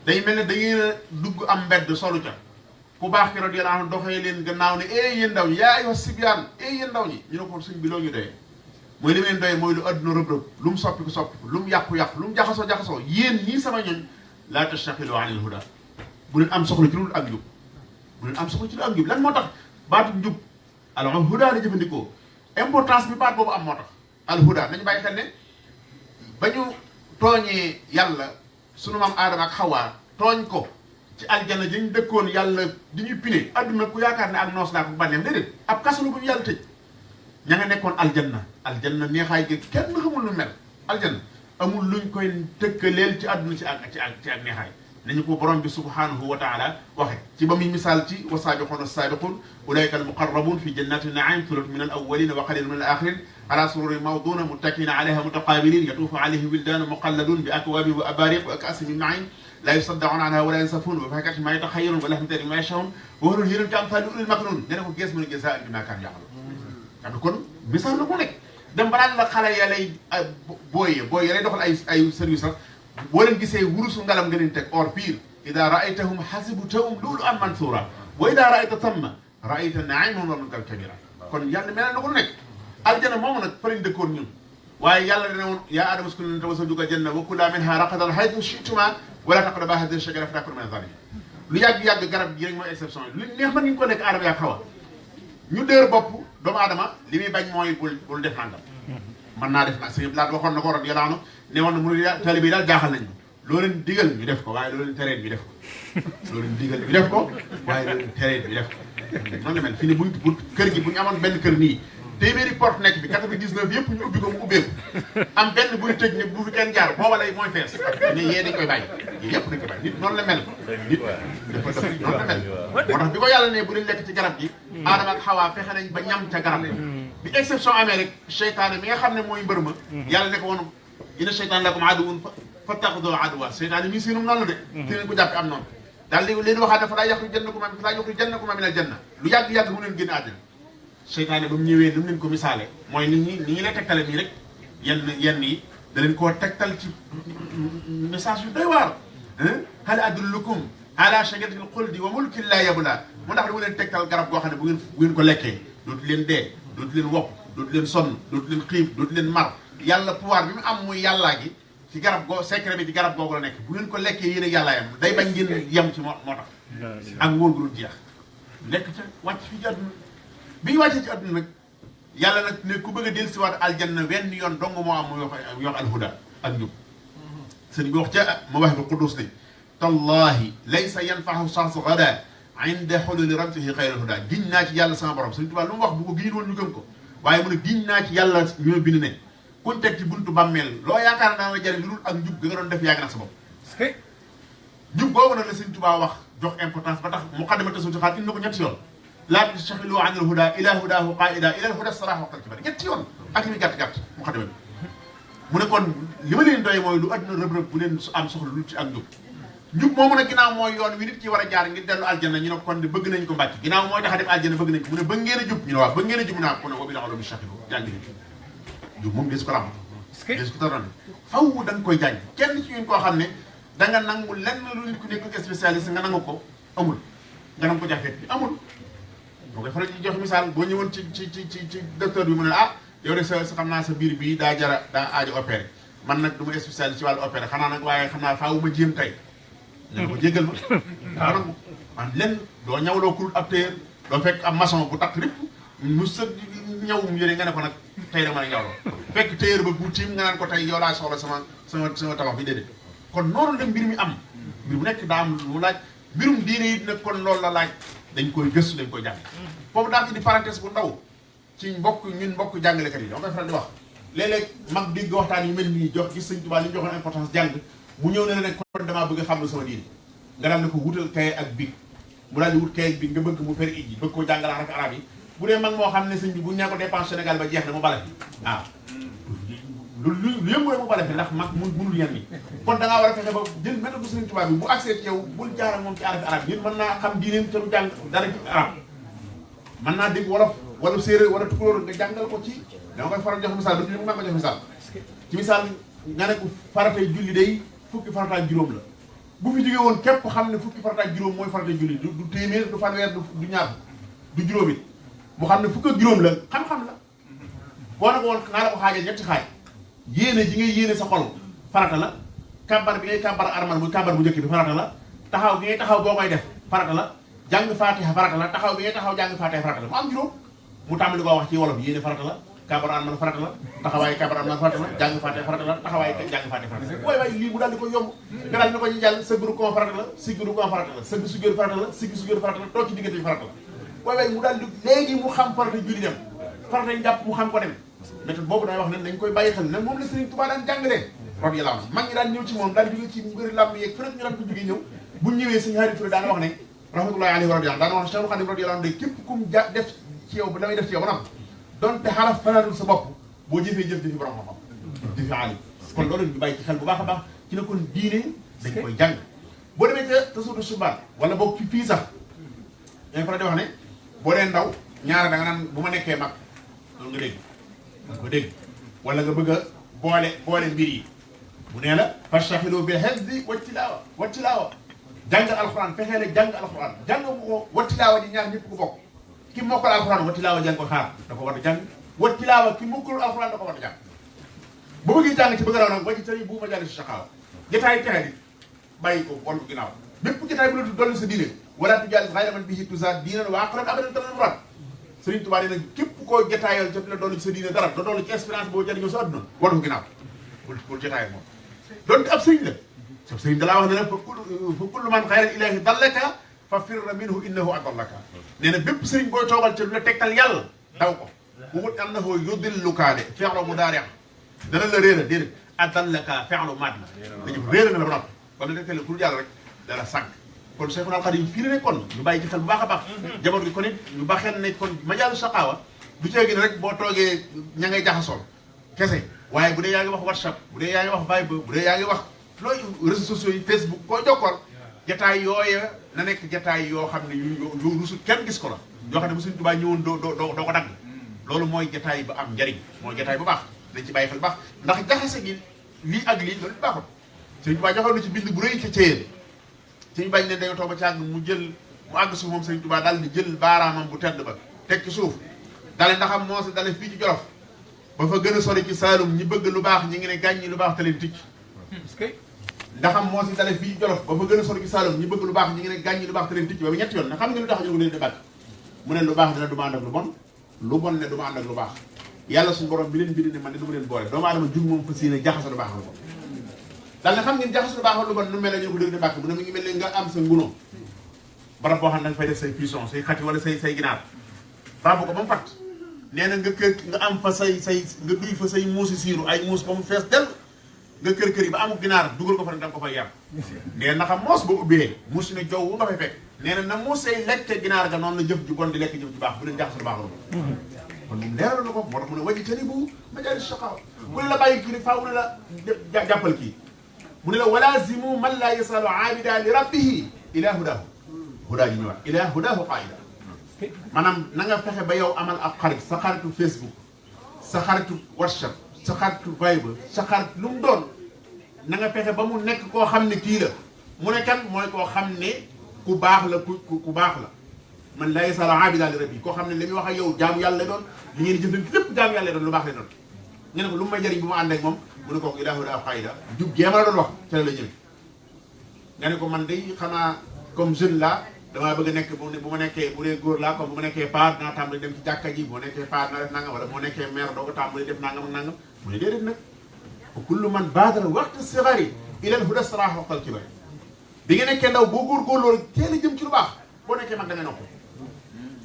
day mel ne da ngeen a dugg am mbedd solu ca ku baax ki radiyallahu anhu doxee leen gannaaw ne yéen ndaw ñi yaa ayyuha sibyaan yéen ndaw ñi ñu ne ko sëñ bi loo ñu doyee mooy li mu leen doyee mooy lu adduna rëb-rëb lu mu soppi lu mu yàqu-yàqu lu mu jaxasoo yéen ñii sama ñoñ laa tastaxilu anil huda bu leen am soxla ci lu ak njub bu leen am soxla ci lu ak njub lan moo tax baatu njub alors huda la jëfandikoo importance bi baat boobu am moo tax al huda nañu bàyyi xel ne ba ñu tooñee yàlla sunu maam aadama ak xawaa tooñ ko ci aljana dañ dëkkoon yàlla di ñuy pine adduna ku yaakaar ne ak noos naa ko bànneem déedéet ab kaso la bu ñu yàlla tëj ña nga nekkoon aljanna neexaay gi kenn xamul lu mel aljanna amul luñ koy tëkkaleel ci adduna ci ak neexaay nañu ko borom bi subhanahu wa taala waxe ci ba muy misaal ci wa saabiquuna saabiquun ulaika al muqarrabun fi jannati naim thulat min al awalina wa qalilun min al axirin ala sururi mawduna muttakiina alayha mutaqabilin yatuufu alayhim wildaanu muqalladun bi akwaabin wa abaariq wa kaasin min main la yusaddauna anha wala yansafuun wa faakahatin ma yataxayyarun wa lahmi tayrin ma yashtahuun wa huurun hiinun ka amsaali lu'lu'il maknuun nee na ko gees mën a jazaan bimaa kaanu ya'maluun xam ne kon misaal la ko nekk dem ba naan la xale ya lay booy lay doxal ay service sax boo leen gisee wurusu ngalam nga leen teg or pire ida raaytahum xasibtahum lu'lu'an mansuura wa ida raayta thamma raayta na'iiman wa mulkan kabiira kon yàlla mel na ko nekk aljana moomu nag fa lañ dëkkoon ñun waaye yàlla dane woon yaa aadama uskun anta wa zawjuka janna wa kulaa minhaa ragadan haysu shi'tumaa wa laa taqrabaa haadihi shajara fatakuunaa mina zaalimiin lu yàgg-yàgg garab gi rek mooy exception yi lu neex mën nañu ko nekk aadama yaa xawa ñu dër bopp doomu aadama li muy bañ mooy bul def nangam mën naa def nag sëñ Blaat waxoon na ko radiyallaahu anhu ne woon na mu ne taalibe yi daal jaaxal nañu loo leen digal ñu def ko waaye loo leen tereen ñu def ko loo leen digal ñu def ko waaye loo leen tereen ñu def ko noonu la mel fi ne bu kër gi bu ñu amoon benn kër nii téeméeri porte nekk bi 99 yëpp ñu ubbi ko mu ubbeeku am benn buy tëj ne bu fi kenn jaar booba lay mooy fees ne yee dañ koy bàyyi yii yëpp dañ koy bàyyi nit noonu la mel nit dafa def noonu la mel moo tax bi ko yàlla ne bu leen lekk ci garab gi aadama ak xawaa fexe nañ ba ñam ca garab bi exception amee rek seytaane mi nga xam ne mooy mbër ma yàlla ne ko woon inna seytaane lakum aduwwun fattaxiduuhu aduwwan seytaane mi siinum noonu la de te leen ko jàppe am noonu daal di leen waxaat ne fa laa yuxrijannakum minal janna lu yàgg-yàgg mu leen génn àddina seytaane ba mu ñëwee lu mu leen ko misaale mooy ni ñi lay tegtale nii rek yenn yi da leen koo tegtal ci message yu doy waar hal adullukum ala shajaratil xuldi wa mulkin laa yablaa mu ndax dama leen tegtal garab goo xam ne bu ngeen ko lekkee dootu leen dee dootu leen wopp dootu leen sonn dootu leen xiif dootu leen mar yàlla pouvoir bi mu am muy yàllaa gi ci garab goo secret bi ci garab googu la nekk bu ngeen ko lekkee yéen ak yàllaa yam day bañ ngeen yem ci moo tax ak wóor gu dul jeex lekk ca wàcc fii ci àdduna bi ñu wàccee ci àdduna nag yàlla nag ne ku bëgg a dellusiwaat aljanna wenn yoon dong moo am muy wax alhuda ak njub sëñ bi wax ca Mawaahibul Quddus ne tallahi laysa yanfahu shaxsu gada inda xululi ramsihi xayral huda giñ naa ci yàlla sama borom sëñ Tuubaa lu mu wax bu ko giñ woon ñu gëm ko waaye mu ne giñ naa ci yàlla ñoo bind ne kuñ teg ci buntu bàmmeel loo yaakaar naa la jëriñ lu dul ak njub ga nga doon def yàgg na sa bopp njub googu nag la sëñ Tuubaa wax jox importance ba tax muqaddimatu tasawwuf indi na ko ñetti yoon laa tastaxilu an al huda ila hudahu qaida ila al huda saraax waxtal ci bari ñetti yoon ak li muy gàtt-gàtt muqaddima bi mu ne kon li ma leen doy mooy lu àdduna rëb-rëb bu leen am soxla lu ci ak njub njub moomu nag ginnaaw mooy yoon wi nit ki war a jaar ngir dellu aljanna ñu ne kon de bëgg nañ ko mbàcc ginnaaw mooy tax a dem aljanna bëgg nañ ko mu ne bëgg ngeen a jub ñu ne waaw bëgg ngeen a jub mu ne ko ne wa bil ulumi shaqiqu jàng jub moom des ko lam des ko taroon faw da nga koy jàng kenn ci ñun koo xam ne da nga nangu lenn lu nit ku nekk spécialiste nga nangu ko amul nga nangu ko jaxeet bi amul boo koy faral di jox misaal boo ñëwoon ci docteur bi mu ne ah yow de sa xam naa sa biir bii daa jara daa aajo opéré man nag du ma spécialiste ci wàllu opéré xanaa nag waaye xam naa faaw ma jéem tey ñu ne ko jéggal ma daa nangu man lenn doo ñawloo kurut ab téyër doo fekk ab maçon bu takk lépp mu sa ñaw mu yëre nga ne ko nag tey dama la ñawloo fekk téyër ba bu tiim nga naan ko tey yow laa soxla sama tabax bi déedéet kon noonu la mbir mi am mbir bu nekk daa am lu laaj mbirum diine it nag kon loolu la laaj dañ koy gëstu dañ koy jàng foofu daa ci di parenthèse bu ndaw ci ñun mbokk jàngalekat yi dama koy faral di wax léeg-léeg mag dégg waxtaan yu mel nii jox gis Sëñ Tuubaa li ñu joxoon importance jàng mu ñëw ne la ne kon damaa bëgg a xam lu sama diine nga daal ne ko wutal kaye ak bic mu daal di wut kaye ak bic nga bëgg mu feri ij ji bëgg koo jàngal ak arab yi bu dee mag moo xam ne sëñ bi bu ñaa ko dépense Sénégal ba jeex na mu bala fi waaw lu yëngu rek mu bala fi ndax mag mënul yan ni kon da ngaa war a fexe ba jël méthode bu Sëñ Tuubaa bi bu accès ci yow bul jaar ak moom ci arab yi mën naa xam diineem te du jàng dara ci arab mën naa dégg wolof wala séeréer wala tukulóor nga jàngal ko ci dama koy faral jox misaal du ma ko jox misaal ci misaal nga ne ko faratay julli day fukki farataay juróom la bu fi jógee woon képp xam ne fukki farataay juróom mooy faratay julli du téeméer du fanweer du ñaar du juróom it mu xam ne fukk ak juróom la xam-xam la boo na ko woon naa la ko xaajee ñetti xaaj yéene ji ngay yéene sa xol farata la kàbbar bi ngay kàbbar armal muy kàbbar bu njëkk bi farata la taxaw bi ngay taxaw boo koy def farata la jàng faatiha farata la taxaw bi ngay taxaw jàng faatiha farata la mu am juróom mu tàmbali koo wax ci wolof yéene farata la kàbbar armal farata la taxawaay kàbbar armal farata la jàng faatiha farata la taxawaay jàng faatiha farata la waay lii mu daal di ko yomb nga daal ni ko ñu jàll sëgg ko farata la sigg ko farata la sëgg sujjóot farata la sigg sujjóot farata la toog ci diggante bi farata la waay mu daal di léegi mu xam farata julli dem farata ñu jàpp mu xam ko dem méthode boobu day wax ne dañ koy bàyyi xel nag moom la Sëriñ Tuubaa daan jàngalee radiyallaahu anhu mag ñi daan ñëw ci moom daal di jóge ci mbiri làmb yeeg fu nekk ñu daan ko jógee ñëw bu ñëwee sëñ Haadi Touré daan wax ne rahmatullahi alayhi wa radiyallaahu daan wax ne Cheikhul Khadim radiyallaahu anhu day képp kum def ci yow ba damay def ci yow ba nag donte xaraf fanaanul sa bopp boo jëfee jëfi borom xam-xam jëfi alim kon loolu ñu bàyyi ci xel bu baax a baax ci ne kon diine dañ koy jàng boo demee ca tasuudu subaan wala boog ci fii sax dañ fa di wax ne boo dee ndaw ñaara da nga naan bu ma nekkee mag loolu nga dégg nga dégg wala nga bëgg a boole mbir yi bu nee la fastaxilu bil hifzi wa tilaawa jàngal alxuraan fexee la jàng alxuraan jàng ko wa tilaawa di ñaar ñëpp ko bokk ki mokkal alxuraan wa tilaawa jàng ko xaar da ko war a jàng wa tilaawa ki mokkul alxuraan da ko war a jàng bu bëggee jàng ci bëgg raw nag ba ci tëri bu ma jàll si saxaawa jotaay texe di bàyyi ko wàllu ginnaaw bépp jotaay bu la dolli sa diine wala tujaalis xayra man bihi tuzaad diinan wa aqran abadan tamit muraad Sëriñ Tuubaa nee na képp koo jotaayal jot la dolli ci sa diine dara da dolli ci expérience boo jëriñoo sa adduna war ko ginnaaw pour jotaayal moom donte ab sëriñ la ab sëriñ da laa wax ne nag fa kullu man xayra ilaahi dallaka fa firra minhu innahu adallaka nee na bépp sëriñ booy toogal ci lu la tegtal yàlla daw ko waxut annahu yudilluka de fi'lu mudaari' dana la réer a déedéet adallaka fi'lu maad la dañu réer na la ba noppi kon la tegtal pour yàlla rek dala sànq kon Cheikhul Khadim fii la ne kon ñu bàyyi ci xel bu baax a baax jamono gi kon it ñu baaxee ne kon majaalu saqaawa du ceegi ne rek boo toogee ña ngay jaxasool kese waaye bu dee yaa ngi wax WhatsApp bu dee yaa ngi wax Viber bu dee yaa ngi wax looy réseaux sociaux yi Facebook koo jokkool jataay yooya na nekk jataay yoo xam ne yu rusul kenn gis ko la yoo xam ne bu Sëriñ Tuubaa ñëwoon doo ko dagg loolu mooy jataay ba am njariñ mooy jataay bu baax dañ ci bàyyi xel bu baax ndax jaxase gi lii ak lii loolu baaxul Sëriñ Tuubaa joxoon na ci bind bu rëy ca céyéen suñu bañ ne dañoo toog ba ci àgg mu àgg suuf moom Sëriñ Tuubaa daal di jël baaraamam bu tedd ba teg ci suuf dale ndaxam moo si dale fii ci Jolof ba fa gën a sori ci Saalum ñi bëgg lu baax ñi ngi ne gàññi lu baax te leen ticc ndaxam moo si dale fii ci Jolof ba fa gën a sori ci Saalum ñi bëgg lu baax ñi ngi ne gàññi lu baax te leen ticc ba ñetti yoon ne xam nga lu tax ñu leen di bàkk mu ne lu baax dina du ma ànd ak lu bon ne du ma ànd ak lu baax yàlla suñu borom bi leen bind ne man ne du ma leen boole doomu aadama jug moom fa séene jaxasa lu baax lu bon daal ne xam ngeen jaxas lu baax lu bon nu mel ne ñu ko dégg di bàkk mu ne mi ngi mel ne nga am sa nguno barab boo xam ne da nga fay def say puisson say xati wala say ginaar ràbb ko ba mu fatt nee na nga am fa nga duy fa say muusi siiru ay muus ba mu fees del nga kër yi ba amul ginaar dugal ko fa ne da nga ko fay yàpp nee na xam moos boo ubbee muus ne jow wu nga fay fekk nee na muus say lekke ginaar ga noonu la jëf ju bon di lekk jëf ju baax bu leen jaxas lu baax lu bon kon moom leeral na ko moo tax mu ne waji tani bu majaalis shaqaawa bu ne la bàyyi kii faaw ne la jàppal kii mu ne la walaazimu man laa yasalu aabida li rabbihi ila hudahu hudaa ji ñëwaat ila hudahu qaida maanaam na nga fexe ba yow amal ab xarit sa xaritu Facebook sa xaritu WhatsApp sa xaritu Viber sa xarit lu mu doon na nga fexe ba mu nekk koo xam ne kii la mu ne kan mooy koo xam ne ku baax la ku baax la man laa yasalu aabida li rabbihi koo xam ne li muy wax ak yow jaamu yàlla lay doon li ngeen di jëfandikoo lépp jaamu yàlla lay doon lu baax lay doon nga ne ko lu may jëriñ bu ma ànd ak moom mu ne kooku ila hudahu qaida jub jéema la doon wax ca la jël nga ne ko man day xanaa comme jeune la damaa bëgg a nekk bu ma nekkee bu dee góor laa comme bu ma nekkee paar dinaa tàmbali dem ci jàkka ji bu ma nekkee paar dinaa def nangam wala bu ma nekkee maire doo ko tàmbali def nangam ak nangam mu ne déedéet nag wa kullu man baadara waxta sigari ilal huda saraax waxtal kibari bi nga nekkee ndaw boo góorgóorloo teel a jëm ci lu baax boo nekkee mag da ngay noppi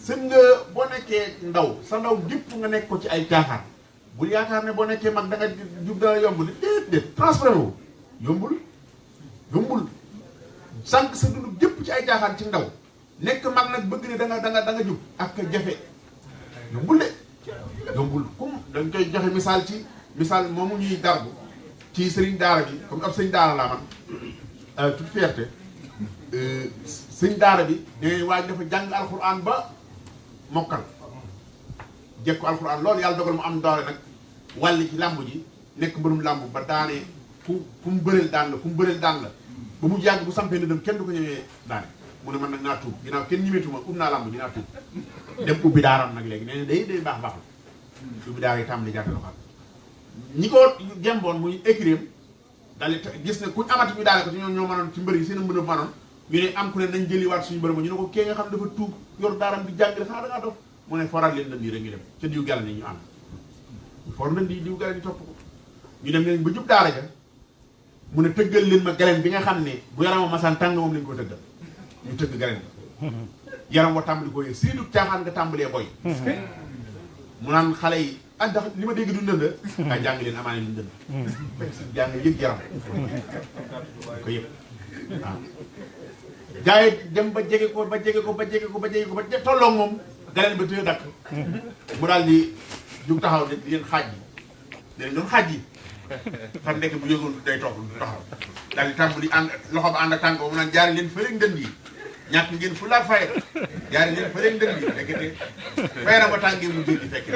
sën nga boo nekkee ndaw sa ndaw gépp nga nekk ko ci ay caaxaan bul yaakaar ne boo nekkee mag da nga jub dana yomb li déedéet transféré wu yombul sànq sa dund gépp ci ay caaxaan ci ndaw nekk mag nag bëgg ne da nga jub ak jafe yombul de yombul comme dañ koy joxe misaal moomu ñuy darbu ci sëriñ daara bi comme ab sëriñ daara laa man toute fierté sëriñ daara bi ne waaj dafa jàng alxuraan ba mokkal jekku alxuraan loolu yàlla dogal mu am doole nag wàlli ci làmb ji nekk mbërum làmb ba daanee fu mu bëreel daan la ba mu yàgg bu sampee ne dem kenn du ko ñëwee daane mu ne man nag naa tuub ginnaaw kenn ñimeetuma naa làmb dinaa tuub dem ubbi daaram nag léegi nee na day baax la ubbi daara yi tàmbali jàkk loxaat ñi ko gemboon muy écrire daal di gis ne kuñ amati ñu daane ko ci ñoo mënoon ci mbër yi seen mbër mënoon ñu ne am ku ne nañ jëliwaat suñu mbër ma ñu ne ko kee nga xam dafa tuub yor daaram di jàngale xanaa da ngaa dof mu ne foral leen dënd yi rek ñu dem ca diw gàll ni ñu ànd for dënd yi diw gàll ni topp ko ñu dem leen ba jub daara ja mu ne tëggal leen ma galeen bi nga xam ne bu yaram masaan tàng moom lañ ko tëggal ñu tëgg galeen bi yaram wa tàmbali ko yee siidu caaxaan nga tàmbalee boy mu naan xale yi ndax li ma dégg du ndënd ay jàng leen amaane lu ndënd fekk si jàng yëg yaram ko yëg waaw gars yi dem ba jege ko ba tolloog moom galeen ba tëye dakk mu daal di jug taxaw di leen xaaj yi leen doon xaaj yi xam nekk bu yëgoon day toog taxaw daal di tàmbali ànd loxo ba ànd ak tànk ba mu naan jaari leen fële ndënd yi ñàkk ngeen fu laa fay jaari leen fële ndënd yi fekkete fay na ba tàngee mu jël di fekk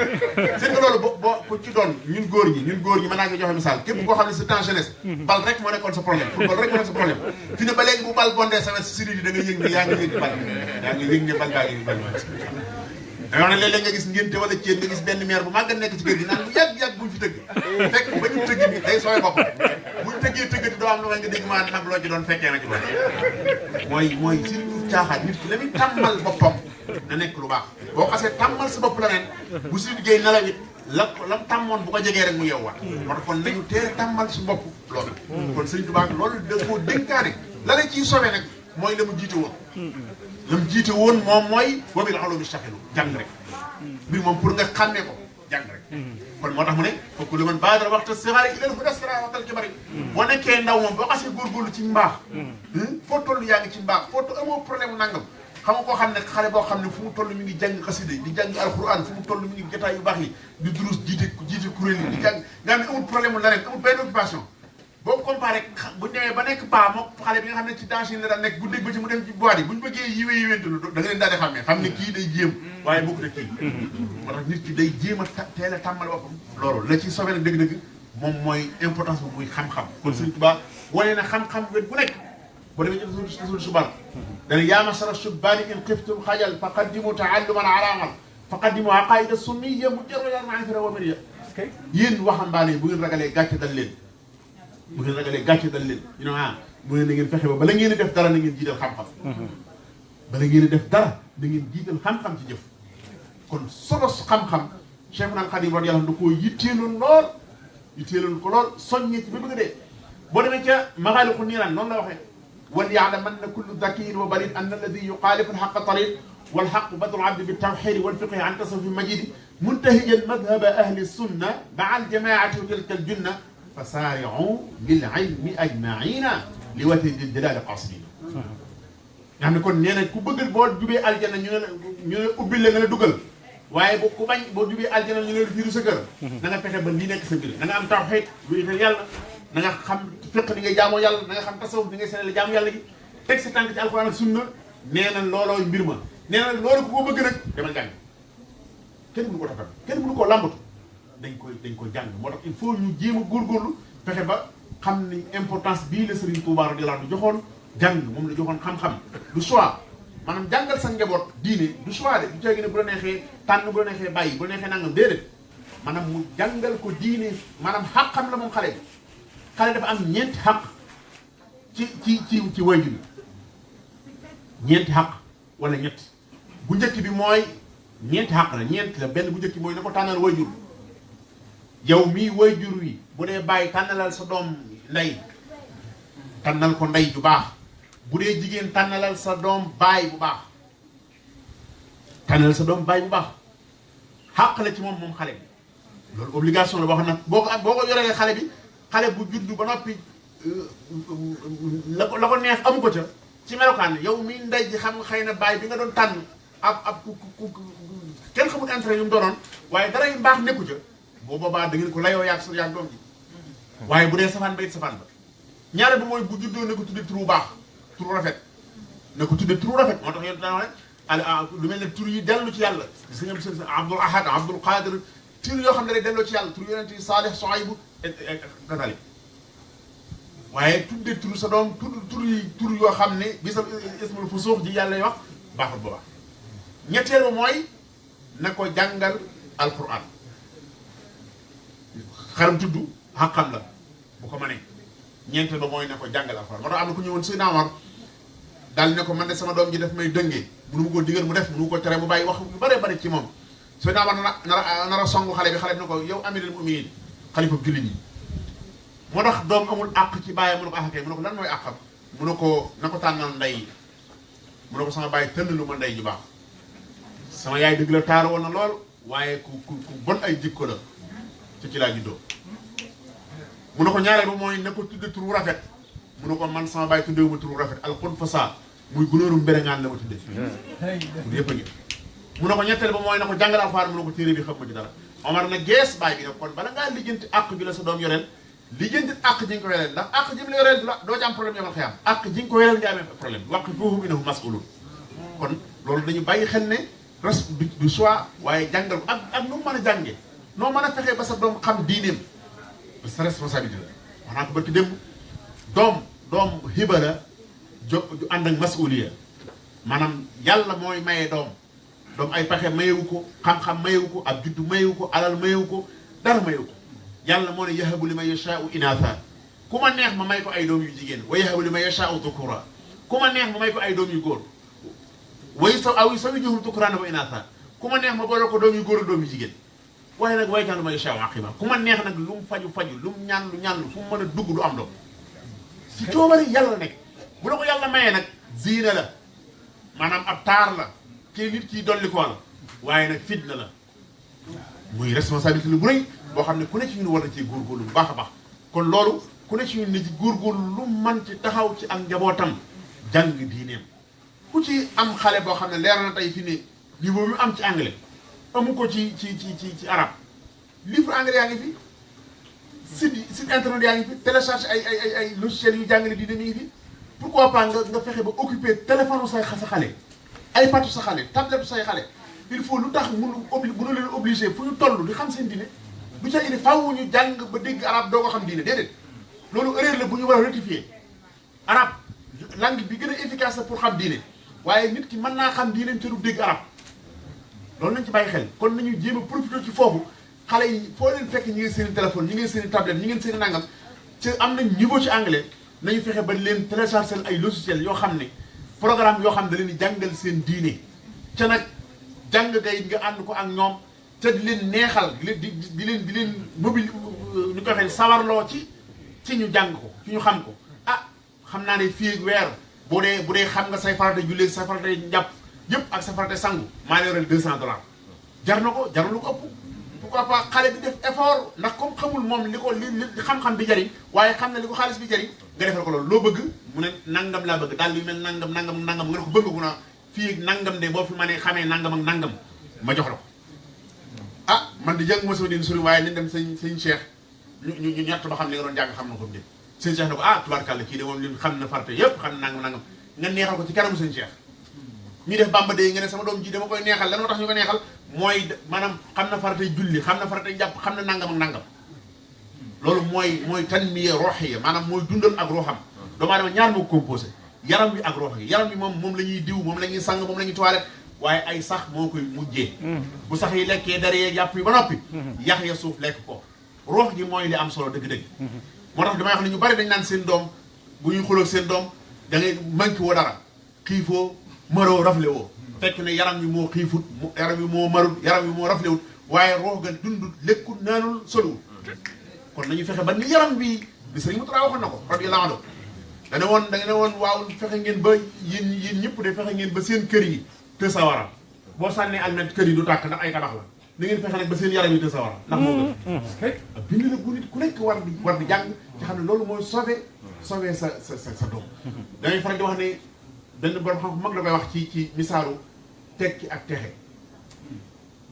c'est que loolu boo ko ci doon ñun góor ñi mën naa ko joxe misaal képp koo xam ne c'est temps jeunesse bal rek moo nekkoon sa problème football rek moo nekk sa problème fi ne ba léegi bu bal bondee sa wet si siri di da nga yëg ne yaa ngi yëg bal baa ngi bal da wax ne léeg-léeg nga gis ngénte wala céen nga gis benn maire bu màgg nekk ci kër gi naan bu yàgg buñ fi tëgg fekk ba ñu tëgg ni day sooy bopp buñ tëggati doo am lu nga dégg maa nag loo ci doon fekkee na ci doon mooy si caaxaan nit ki la muy tàmmal boppam na nekk lu baax boo xasee tàmmal sa bopp la neen bu si liggéey nelaw it lam tàmmoon bu ko jegee rek mu yewwaat moo tax kon nañu teel tàmmal su bopp loolu kon Sëriñ Tuubaa loolu da koo dénkaane la la ciy sobe nag mooy la mu jiite woon moom mooy boobu la ulumi shaxilu jàng rek mbir moom pour nga xàmmee ko jàng rek kon moo tax mu ne fokk lu man baadara waxta sixaari ilal hudaa sira waxtal kibari boo nekkee ndaw moom boo xasee góorgóorlu ci mbaax foo toll yaa ngi ci mbaax foo toll amoo problème nangam xam nga koo xam ne xale boo xam ne fu mu toll mi ngi jàng xasida di jàng alquran fu mu toll mi ngi jotaay yu baax yi di durus jiite kuréel yi di jàng nga xam ne amul problème la ren amul benn occupation boo ko comparé bu ñu demee ba nekk paa moom xale bi nga xam ne ci danger la daan nekk bu dégg ba ci mu dem ci boîte yi bu ñu bëggee yiwéntelu da nga leen daal di xàmmee xam ne kii day jéem waaye bokku te kii moo tax nit ki day jéem a teel a tàmmal boppam loolu la ci sobe nag dëgg-dëgg moom mooy importance bu muy xam-xam kon Sëriñ Tuubaa wane na xam-xam wet bu nekk boo demee ci suul subar dana yaa ma'shara shubbaani in xiftum xajal fa qaddimu taalluman araamal fa qaddimu aqaida sunniya mujarradan ma'rifatan wa mirya yéen waxambaane bu ngeen ragalee gàcce dal leen bu ngeen ragalee gàcce dal leen ñu ne mu ne na ngeen fexe ba bala ngeen def dara na ngeen jiital xam-xam bala ngeen def dara na ngeen jiital xam-xam ci jëf kon solos xam-xam Cheikhul Khadim radiyallahu anhu da koo yitteeloon ko lool soññee ci ba bëgg dee boo demee ca Maxaaliqu Niiraan noonu la waxee wal ya'lamanna kullu dhakiyin wa balid anna alladi yuxaalifu alxaqa tariq walxaqu badru abdi bi tawxidi walfiqhi an tasawufi majidi muntahijan madhaba ahli sunna maa aljamaati wa tilka aljunna fasaari'u bil ilmi ajmaina li wati di jalaali qasidina nga xam ne kon nee na ku bëgg boo jubee aljana ñu ne ubbil la nga la dugal waaye bu ku bañ boo jubee aljana ñu ne la fiiru sa kër na nga fexe ba lii nekk sa mbir na nga am tawxiid bu ital yàlla na nga xam fiq ni ngay jaamoo yàlla da nga xam tasawuf ni ngay seetlee jaamu yàlla gi teg sa tànk ci alxuraan ak sunna nee na loolooy mbir ma nee na loolu ku ko bëgg nag demal jàng kenn mënu ko taxaw kenn mënu koo làmbatu dañ koy jàng moo tax il faut ñu jéem a góorgóorlu fexe ba xam ni importance bii la Serigne Touba radiyallahu anhu joxoon jàng moom la joxoon xam-xam du choix maanaam jàngal sa njaboot diine du choix de du ceegi ne bu la neexee tànn bu la neexee bàyyi bu la neexee nangam déedéet maanaam mu jàngal ko diine maanaam xàqam la moom xale bi xale dafa am ñeenti xaq ci wayjur ñeenti xaq wala ñett bu njëkk bi mooy ñeenti xaq la ñeent la benn bu njëkk bi mooy na ko tànnal wayjur yow mii wayjur wi bu dee bàyyi tànnalal sa doom ndey tànnal ko ndey ju baax bu dee jigéen tànnalal sa doom baay bu baax tànnalal sa doom baay bu baax xàq la ci moom xale bi loolu obligation la boo xam ne boo ko yoree xale bi xale bu juddu ba noppi la ko neex amu ko ca ci melokaan yow mi ndey ji xam nga xëy na baay bi nga doon tànn ab kenn xamul intérêt yu mu doonoon waaye dara yu baax nekku ca boo boobaa da ngeen ko layoo yaag sa yaag doom ji waaye bu dee safaan ba it safaan ba ñaare bi mooy bu juddoo na ko tudde turu baax turu rafet na ko tudde turu rafet moo tax yéen daan wax lu mel ne tur yi dellu ci yàlla si nga seen Abdul Ahad Abdul Qadir tur yoo xam ne day delloo ci yàlla tur yonent yi Saalih Suaybu katalik waaye tudde tur sa doom tur yoo xam ne bi sa ismul fusuux ji yàlla wax baaxul ba baax ñetteel ba mooy na ko jàngal alquran xaram tudd xaqam la bu ko mënee ñeenteel ba mooy na ko jàngal alquran moo tax am na ku ñëwoon Seydina Omar daal ne ko man de sama doom ji daf may dëngee mënu ma koo digal mu def mënu ko tere mu bàyyi wax lu bare bare ci moom Seydina Omar nar a songu xale bi ne ko yow amirul mu'minin xalifa jullit yi moo tax doom amul àq ci bàyyi mu ne ko axakee mu ne ko lan mooy àqam mu ne ko na ko tànnal ndey mu ne ko sama bàyyi tënn lu ma ndey ju baax sama yaay dëgg la taaru woon na lool waaye ku bon ay jikko la ci laa juddoo mu ne ko ñaareel ba mooy na ko tudde turu rafet mu ne ko man sama bàyyi tuddewu ma turu rafet alxon fasa muy gunóoru mberengaan la ma tudde pour yëpp a ngi mu ne ko ñetteel ba mooy na ko jàngal alxuraan mu ne ko téere bi xam ma ci dara Omar na gees bàyyi bi ne kon bala ngaa lijjanti àq bi la sa doom yoreel lijjanti àq ji nga ko yoreel ndax àq ji mu la yoreel doo ci am problème yomal xëyam àq ji nga ko yoreel nga amee problème waqifuhum innahum mas'ulun kon loolu dañu bàyyi xel ne res du choix waaye jàngal ko ak nu mu mën a jànge noo mën a fexee ba sa doom xam diineem sa responsabilité la wax naa ko barki démb doom hiba la ju ànd ak masuliya maanaam yàlla mooy maye doom ay pexe mayewu ko xam-xam mayewu ko ab juddu mayewu ko alal mayewu ko dara mayewu ko yàlla moo ne yahabu liman yashaa'u inaatha ku ma neex ma may ko ay doom yu jigéen wa yahabu liman yashaa'u dhukura ku ma neex ma may ko ay doom yu góor aw yuzawwijuhum dhukraanan wa inaatha ku ma neex ma boole ko doom yu góor ak doom yu jigéen waaye nag waykan lu ma yashaa'u aqiima ku ma neex nag lu mu faju lu mu ñaan fu mu mën a dugg du am doom si coobari yàlla nekk bu la ko yàlla mayee nag ziina la maanaam ab taar la kii nit kii dolli koo la waaye nag fitna la muy responsabilité lu bu rëy boo xam ne ku ne ci ñun war na ci góorgóorlu bu baax a baax kon loolu ku ne ci ñun ne ci góorgóorlu lu man ci taxaw ci ak njabootam jàng diineem ku ci am xale boo xam ne leer na tey fi ne niveau bi mu am ci anglais amu ko ci arabe livre anglais yaa ngi fi site internet yaa ngi fi télécharge ay logiciels yu jàngale diine mi ngi fi pourquoi pas nga fexe ba occuper téléphone sa xale iPad sa xale tablette say xale il faut lu tax bu nu leen obligé fu ñu toll di xam seen diine du ca indi faaw ñu jàng ba dégg arabe doo ko xam diine déedéet loolu erreur la bu ñu war a rectifier arabe langue bi gën a efficace la pour xam diine waaye nit ki mën naa xam diine te du dégg arabe loolu nañ ci bàyyi xel kon nañu jéem a profité ci foofu xale yi foo leen fekk ñi ngi seen i téléphone ñi ngi seen i tablette ñi ngi seen i nangam ci am nañ niveau ci anglais nañu fexe ba leen télécharger ay logiciels yoo xam ne programme yoo xam ne da leen di jàngal seen diine ca nag jàng gay nga ànd ko ak ñoom te di leen neexal di leen mobile ñu ko waxee sawarloo ci ñu jàng ko ci ñu xam ko ah xam naa ne fii ak weer bu dee xam nga say farata jullee say farata njàpp yëpp ak sa farata sangu maa ngi yoreel $200 jar na ko jarul ko ëpp pourquoi pas xale bi def effort ndax comme xamul moom li xam-xam bi jariñ waaye xam na li ko xaalis bi jariñ nga defal ko loolu loo bëgg mu ne nangam laa bëgg daal yu mel nangam nga ne ko bëgg mu ne fii ak nangam de boo fi mënee xamee nangam ak nangam ma jox la ko ah man di jàng ma sama din suri waaye nañ dem sëñ Cheikh ñu ñett ba xam li nga doon jàng xam na ko dé sëñ Cheikh ne ko ah tubaarkàlla kii de moom ñun xam na farata yëpp xam na nangam nga neexal ko ci kanamu sëñ Cheikh ñuy def Bamba de nga ne sama doom ji dama koy neexal lan moo tax ñu ko neexal mooy maanaam xam na faratay julli xam na faratay jàpp xam na nangam ak nangam loolu mooy tanmiya ruhiyya maanaam mooy dundal ak ruuxam doomu aadama ñaar moo composé yaram bi ak ruux yi yaram bi moom la ñuy diw moom la ñuy sang moom la ñuy toilette waaye ay sax moo koy mujjee bu sax yi lekkee dara yee jàpp yi ba noppi yax ya suuf lekk ko ruux gi mooy li am solo dëgg-dëgg moo tax damay wax ne ñu bari dañ naan seen doom bu ñuy xuloo seen doom da ngay manqué woo dara xiifoo maroo rafle woo fekk ne yaram bi moo xiifut yaram bi moo marul yaram bi moo raflewut waaye ruux ga dundut lekkut naanul soluwul kon nañu fexe ba ni yaram bi Sëriñ Moutada waxoon na ko radiyallahu anhu da ne woon waaw fexe ngeen ba yéen ñëpp de fexe ngeen ba seen kër yi te sawara boo sànnee almet kër yi du tàkk ndax ay tabax la na ngeen fexe nag ba seen yaram yi te sawara ndax moo gën bind la bu nit ku nekk war di jàng ci xam ne loolu mooy sauver sa doom damay faral di wax ne benn borom xam mag la koy wax ci misaalu tekki ak texe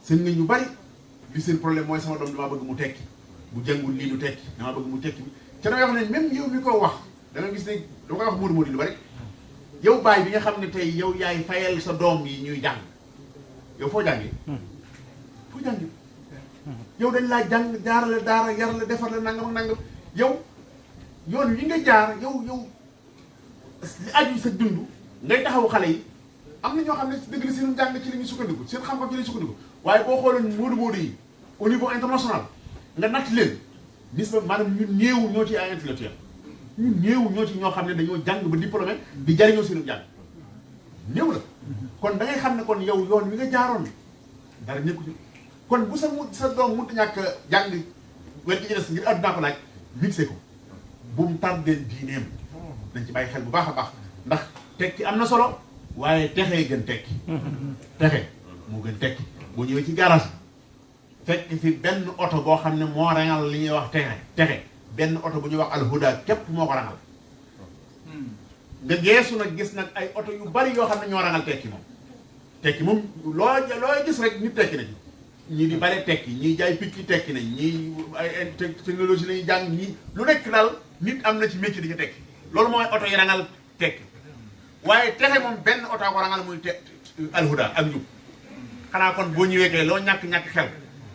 seen nga ñu bari li seen problème mooy sama doom damaa bëgg mu tekki bu jàngul lii du tekki damaa bëgg mu tekki bi ca damay wax ne même yow mi ko wax da nga gis ne dama koy wax móodi lu bari yow baay bi nga xam ne tey yow yaay fayal sa doom yi ñuy jàng yow foo jàngee foo jàngee yow dañ laa jàng jaarale daara yar la defar la nangam ak nangam yow yoon wi nga jaar yow li aju sa dund ngay taxaw xale yi am na ñoo xam ne dëgg la seen jàng ci la ñuy sukkandiku seen xam-xam ci la ñuy sukkandiku waaye boo xoolee móodi yi au niveau international nga natt leen gis nga maanaam ñun néew ñoo ci ay intellectuel ñun néew ñoo ci ñoo xam ne dañoo jàng ba diplômé di jariñoo seenu jàng néew la kon da ngay xam ne kon yow yoon wi nga jaaroon dara nekku ci kon bu sa doom mënut a ñàkk jàng wér gi ci des ngir àdduna ko laaj mixé ko bu mu tardeel diineem dañ ci bàyyi xel bu baax a baax ndax tekki am na solo waaye texee gën tekki texe moo gën tekki boo ñëwee ci garage fekk fi benn oto boo xam ne moo rangal li ñuy wax texe benn oto bu ñuy wax alhuda képp moo ko rangal nga geesu nag gis nag ay oto yu bari yoo xam ne ñoo rangal tekki moom loo gis rek nit tekki na ci ñii di bare tekki ñii jaay picc tekki nañ ñii ay technologie la ñuy jàng ñii lu nekk daal nit am na ci métier di ci tekki loolu mooy oto yi rangal tekki waaye texe moom benn oto ko rangal muy alhuda ak njub xanaa kon boo ñëwee kay loo ñàkk xel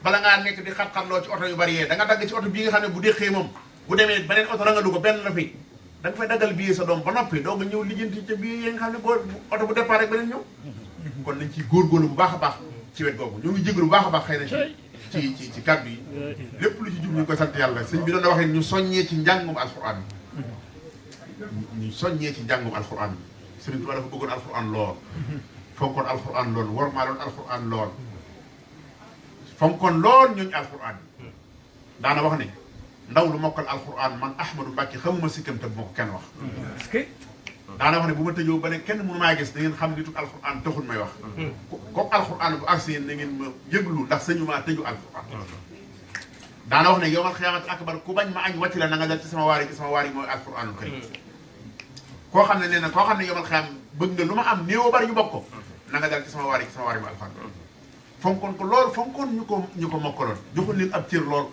bala ngaa nekk di xat-xatloo ci oto yu bari yee da nga dagg ci oto bii nga xam ne bu déqee moom bu demee beneen oto rangalu ko benn la fi da nga fay daggal bii sa doom ba noppi doo nga ñëw lijjanti ca bii yi nga xam ne boo oto bu départ rek beneen ñëw kon nañ ciy góorgóorlu bu baax a baax ci wet googu ñoo ngi jégalu bu baax a baax xëy na ci kàddu yi lépp lu ci jub ñu ngi koy sant yàlla sëñ bi doon na waxee ñu soññee ci njàngum alxuraan bi ñu soññee ci njàngum alxuraan bi Sëriñ Tuubaa dafa bëggoon alxuraan lool fonkoon alxuraan lool wormaaloon alxuraan lool fonkoon lool ñooñu alxuraan bi daana wax ne ndaw lu mokkal alxuraan man Ahmadou Mbacke xamuma sikkam te bu ma ko kenn wax daana wax ne bu ma tëjoo ba ne kenn mënu maa gis da ngeen xam nitu alxuraan taxul may wax comme alxuraan bu agsi yéen da ngeen ma yëglu ndax sëñu maa tëju alxuraan daana wax ne yowmal xiyaamati akbar ku bañ ma añ wàcc la na nga dal ci sama waari mooy alxuraanul karim koo xam ne nee na koo xam ne yowmal xiyaam bëgg nga lu ma am néewoo bari ñu bokk ko na nga dal ci sama waari mooy alxuraan fonkoon ko lool fonkoon ñu ko mokkaloon joxoon leen ab cër lool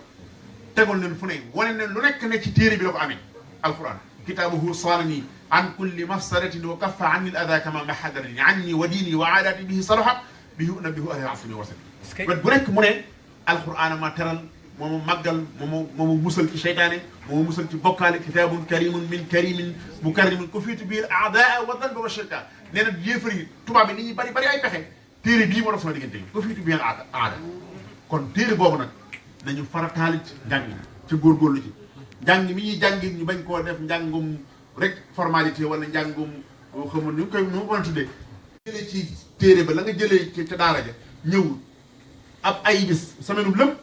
tegoon leen fu ne wane ne lu nekk ne ci téere bi la ko amee alquran kitaabuhu saanani an kulli mafsadatin wa kaffa an il ada kama mahadarani anni wa diini wa aadaati bihi salahat bihi unabihu ahli asmi wasati wet bu nekk mu ne alquran ma teral moomu màggal moomu musal ci seytaane moomu musal ci bokkaale kitaabun karimun min karimin mukarrimin ku fiitu biir aadaa wa danba wa shirka nee na yéefar yi tubaab yi ni ñuy bari ay pexe téere bii moo def sama diggante ko fiitu biir aada kon téere boobu nag nañu farataalit njàng ci góorgóorlu ci njàng mi ñuy jàngi ñu bañ koo def njàngum rek formalité wala njàngum xamul ñu koy nu mu mën a tuddee jëlee ci téere ba la nga jëlee ci daara ja ñëw ab ay bis semaine lëpp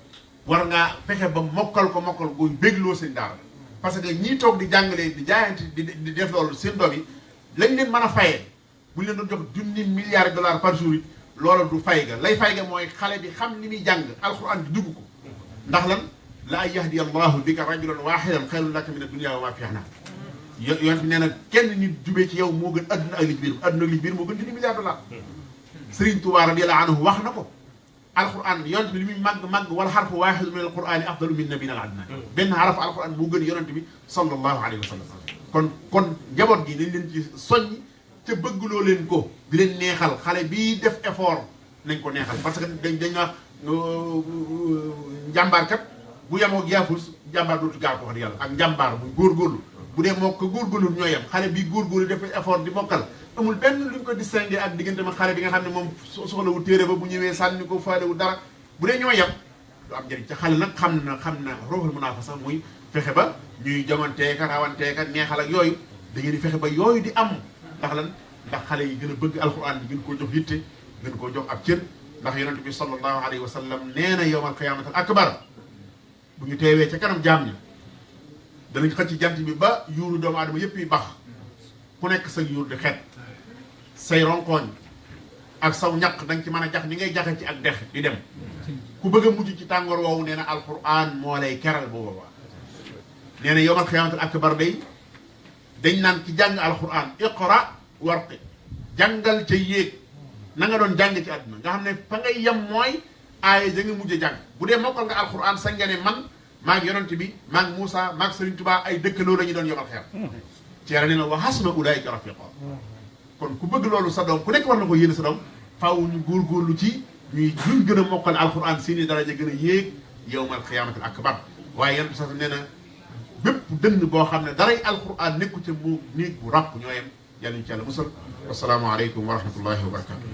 war ngaa fexe ba mokkal buy bégloo seen daara parce que ñii toog di jàngale di jaayante di def loolu seen doom yi lañ leen mën a fayee bu ñu leen doon jox $1,000,000,000 par jour yi loolu du fay ga lay fay ga mooy xale bi xam li muy jàng alxuraan di dugg ko ndax lan la an yahdiya allahu bika rajulan wahidan xayrun laka min ad-dunya wa ma fiha yonent bi nee na kenn nit jubee ci yow moo gën adduna ak li ci biir adduna ak li ci biir moo gën $1,000,000,000 Sëriñ Tuubaa radiyallahu anhu wax na ko alquran yonent bi li muy màgg wala xarfu waaxidu min alqurani afdalu min nabiyina al adnan benn xaraf alquran moo gën yonent bi sallallahu alayhi wa sallam kon njaboot gi dañ leen ci soññ te bëggloo leen ko di leen neexal xale bii def effort nañ ko neexal parce que dañ wax njàmbaarkat bu yemoo yaafus njàmbaar dootu gaaw ko wax yàlla ak njàmbaar bu góorgóorlu bu dee moo ko góorgóorlu ñoo yem xale bii góorgóorlu def effort di mokkal amul benn luñ ko distingué ak diggante ma xale bi nga xam ne moom soxlawu téere ba bu ñëwee sànni ko faalewu dara bu dee ñoo yem du am njëriñ ca xale nag xam na ruuxul munaafasa muy fexe ba ñuy jamanteeka rawanteeka neexal ak yooyu da ngeen di fexe ba yooyu di am ndax lan ndax xale yi gën a bëgg alquran bi gën koo jox yitte gën koo jox ab cër ndax yonent bi sallallahu alayhi wa sallam nee na yawmal qiyaamatil akbar bu ñu teewee ca kanam jaam ñi danañ xëcc jant bi ba yuuru doomu aadama yëpp yi bax ku nekk sa yuur di xet say ronkooñ ak saw ñaq danga ci mën a jax ni ngay jaxe ci ak dex di dem ku bëgg a mujj ci tàngoor woowu nee na alquran moo lay keral booba nee na yawmal qiyaamatil akbar day dañ naan ci jàng alquran iqra warqi jàngal ca yéeg na nga doon jàng ci àdduna nga xam ne fa ngay yem mooy aaya da nga mujj a jàng bu dee mokkal nga alquran sañ nga ne man maag yonent bi maag Moussa maag Serigne Touba ay dëkkaloo la ñu doon yomal xeer ci yàlla nee na wa hasuna ulaika rafiqa kon ku bëgg loolu sa doom ku nekk war na ko yéene sa doom faaw ñu góorgóorlu ci ñuy luñ gën a mokkal alquran seeni daraja gën a yéeg yawmal qiyaamatil akbar waaye yan bi sax nee na bépp dënn boo xam ne daray alquran nekku ca mu néeg bu ràpp ñoo yem yàlla ñu ci yàlla musal wasalaamu aleykum wa rahmatullahi wa barakatu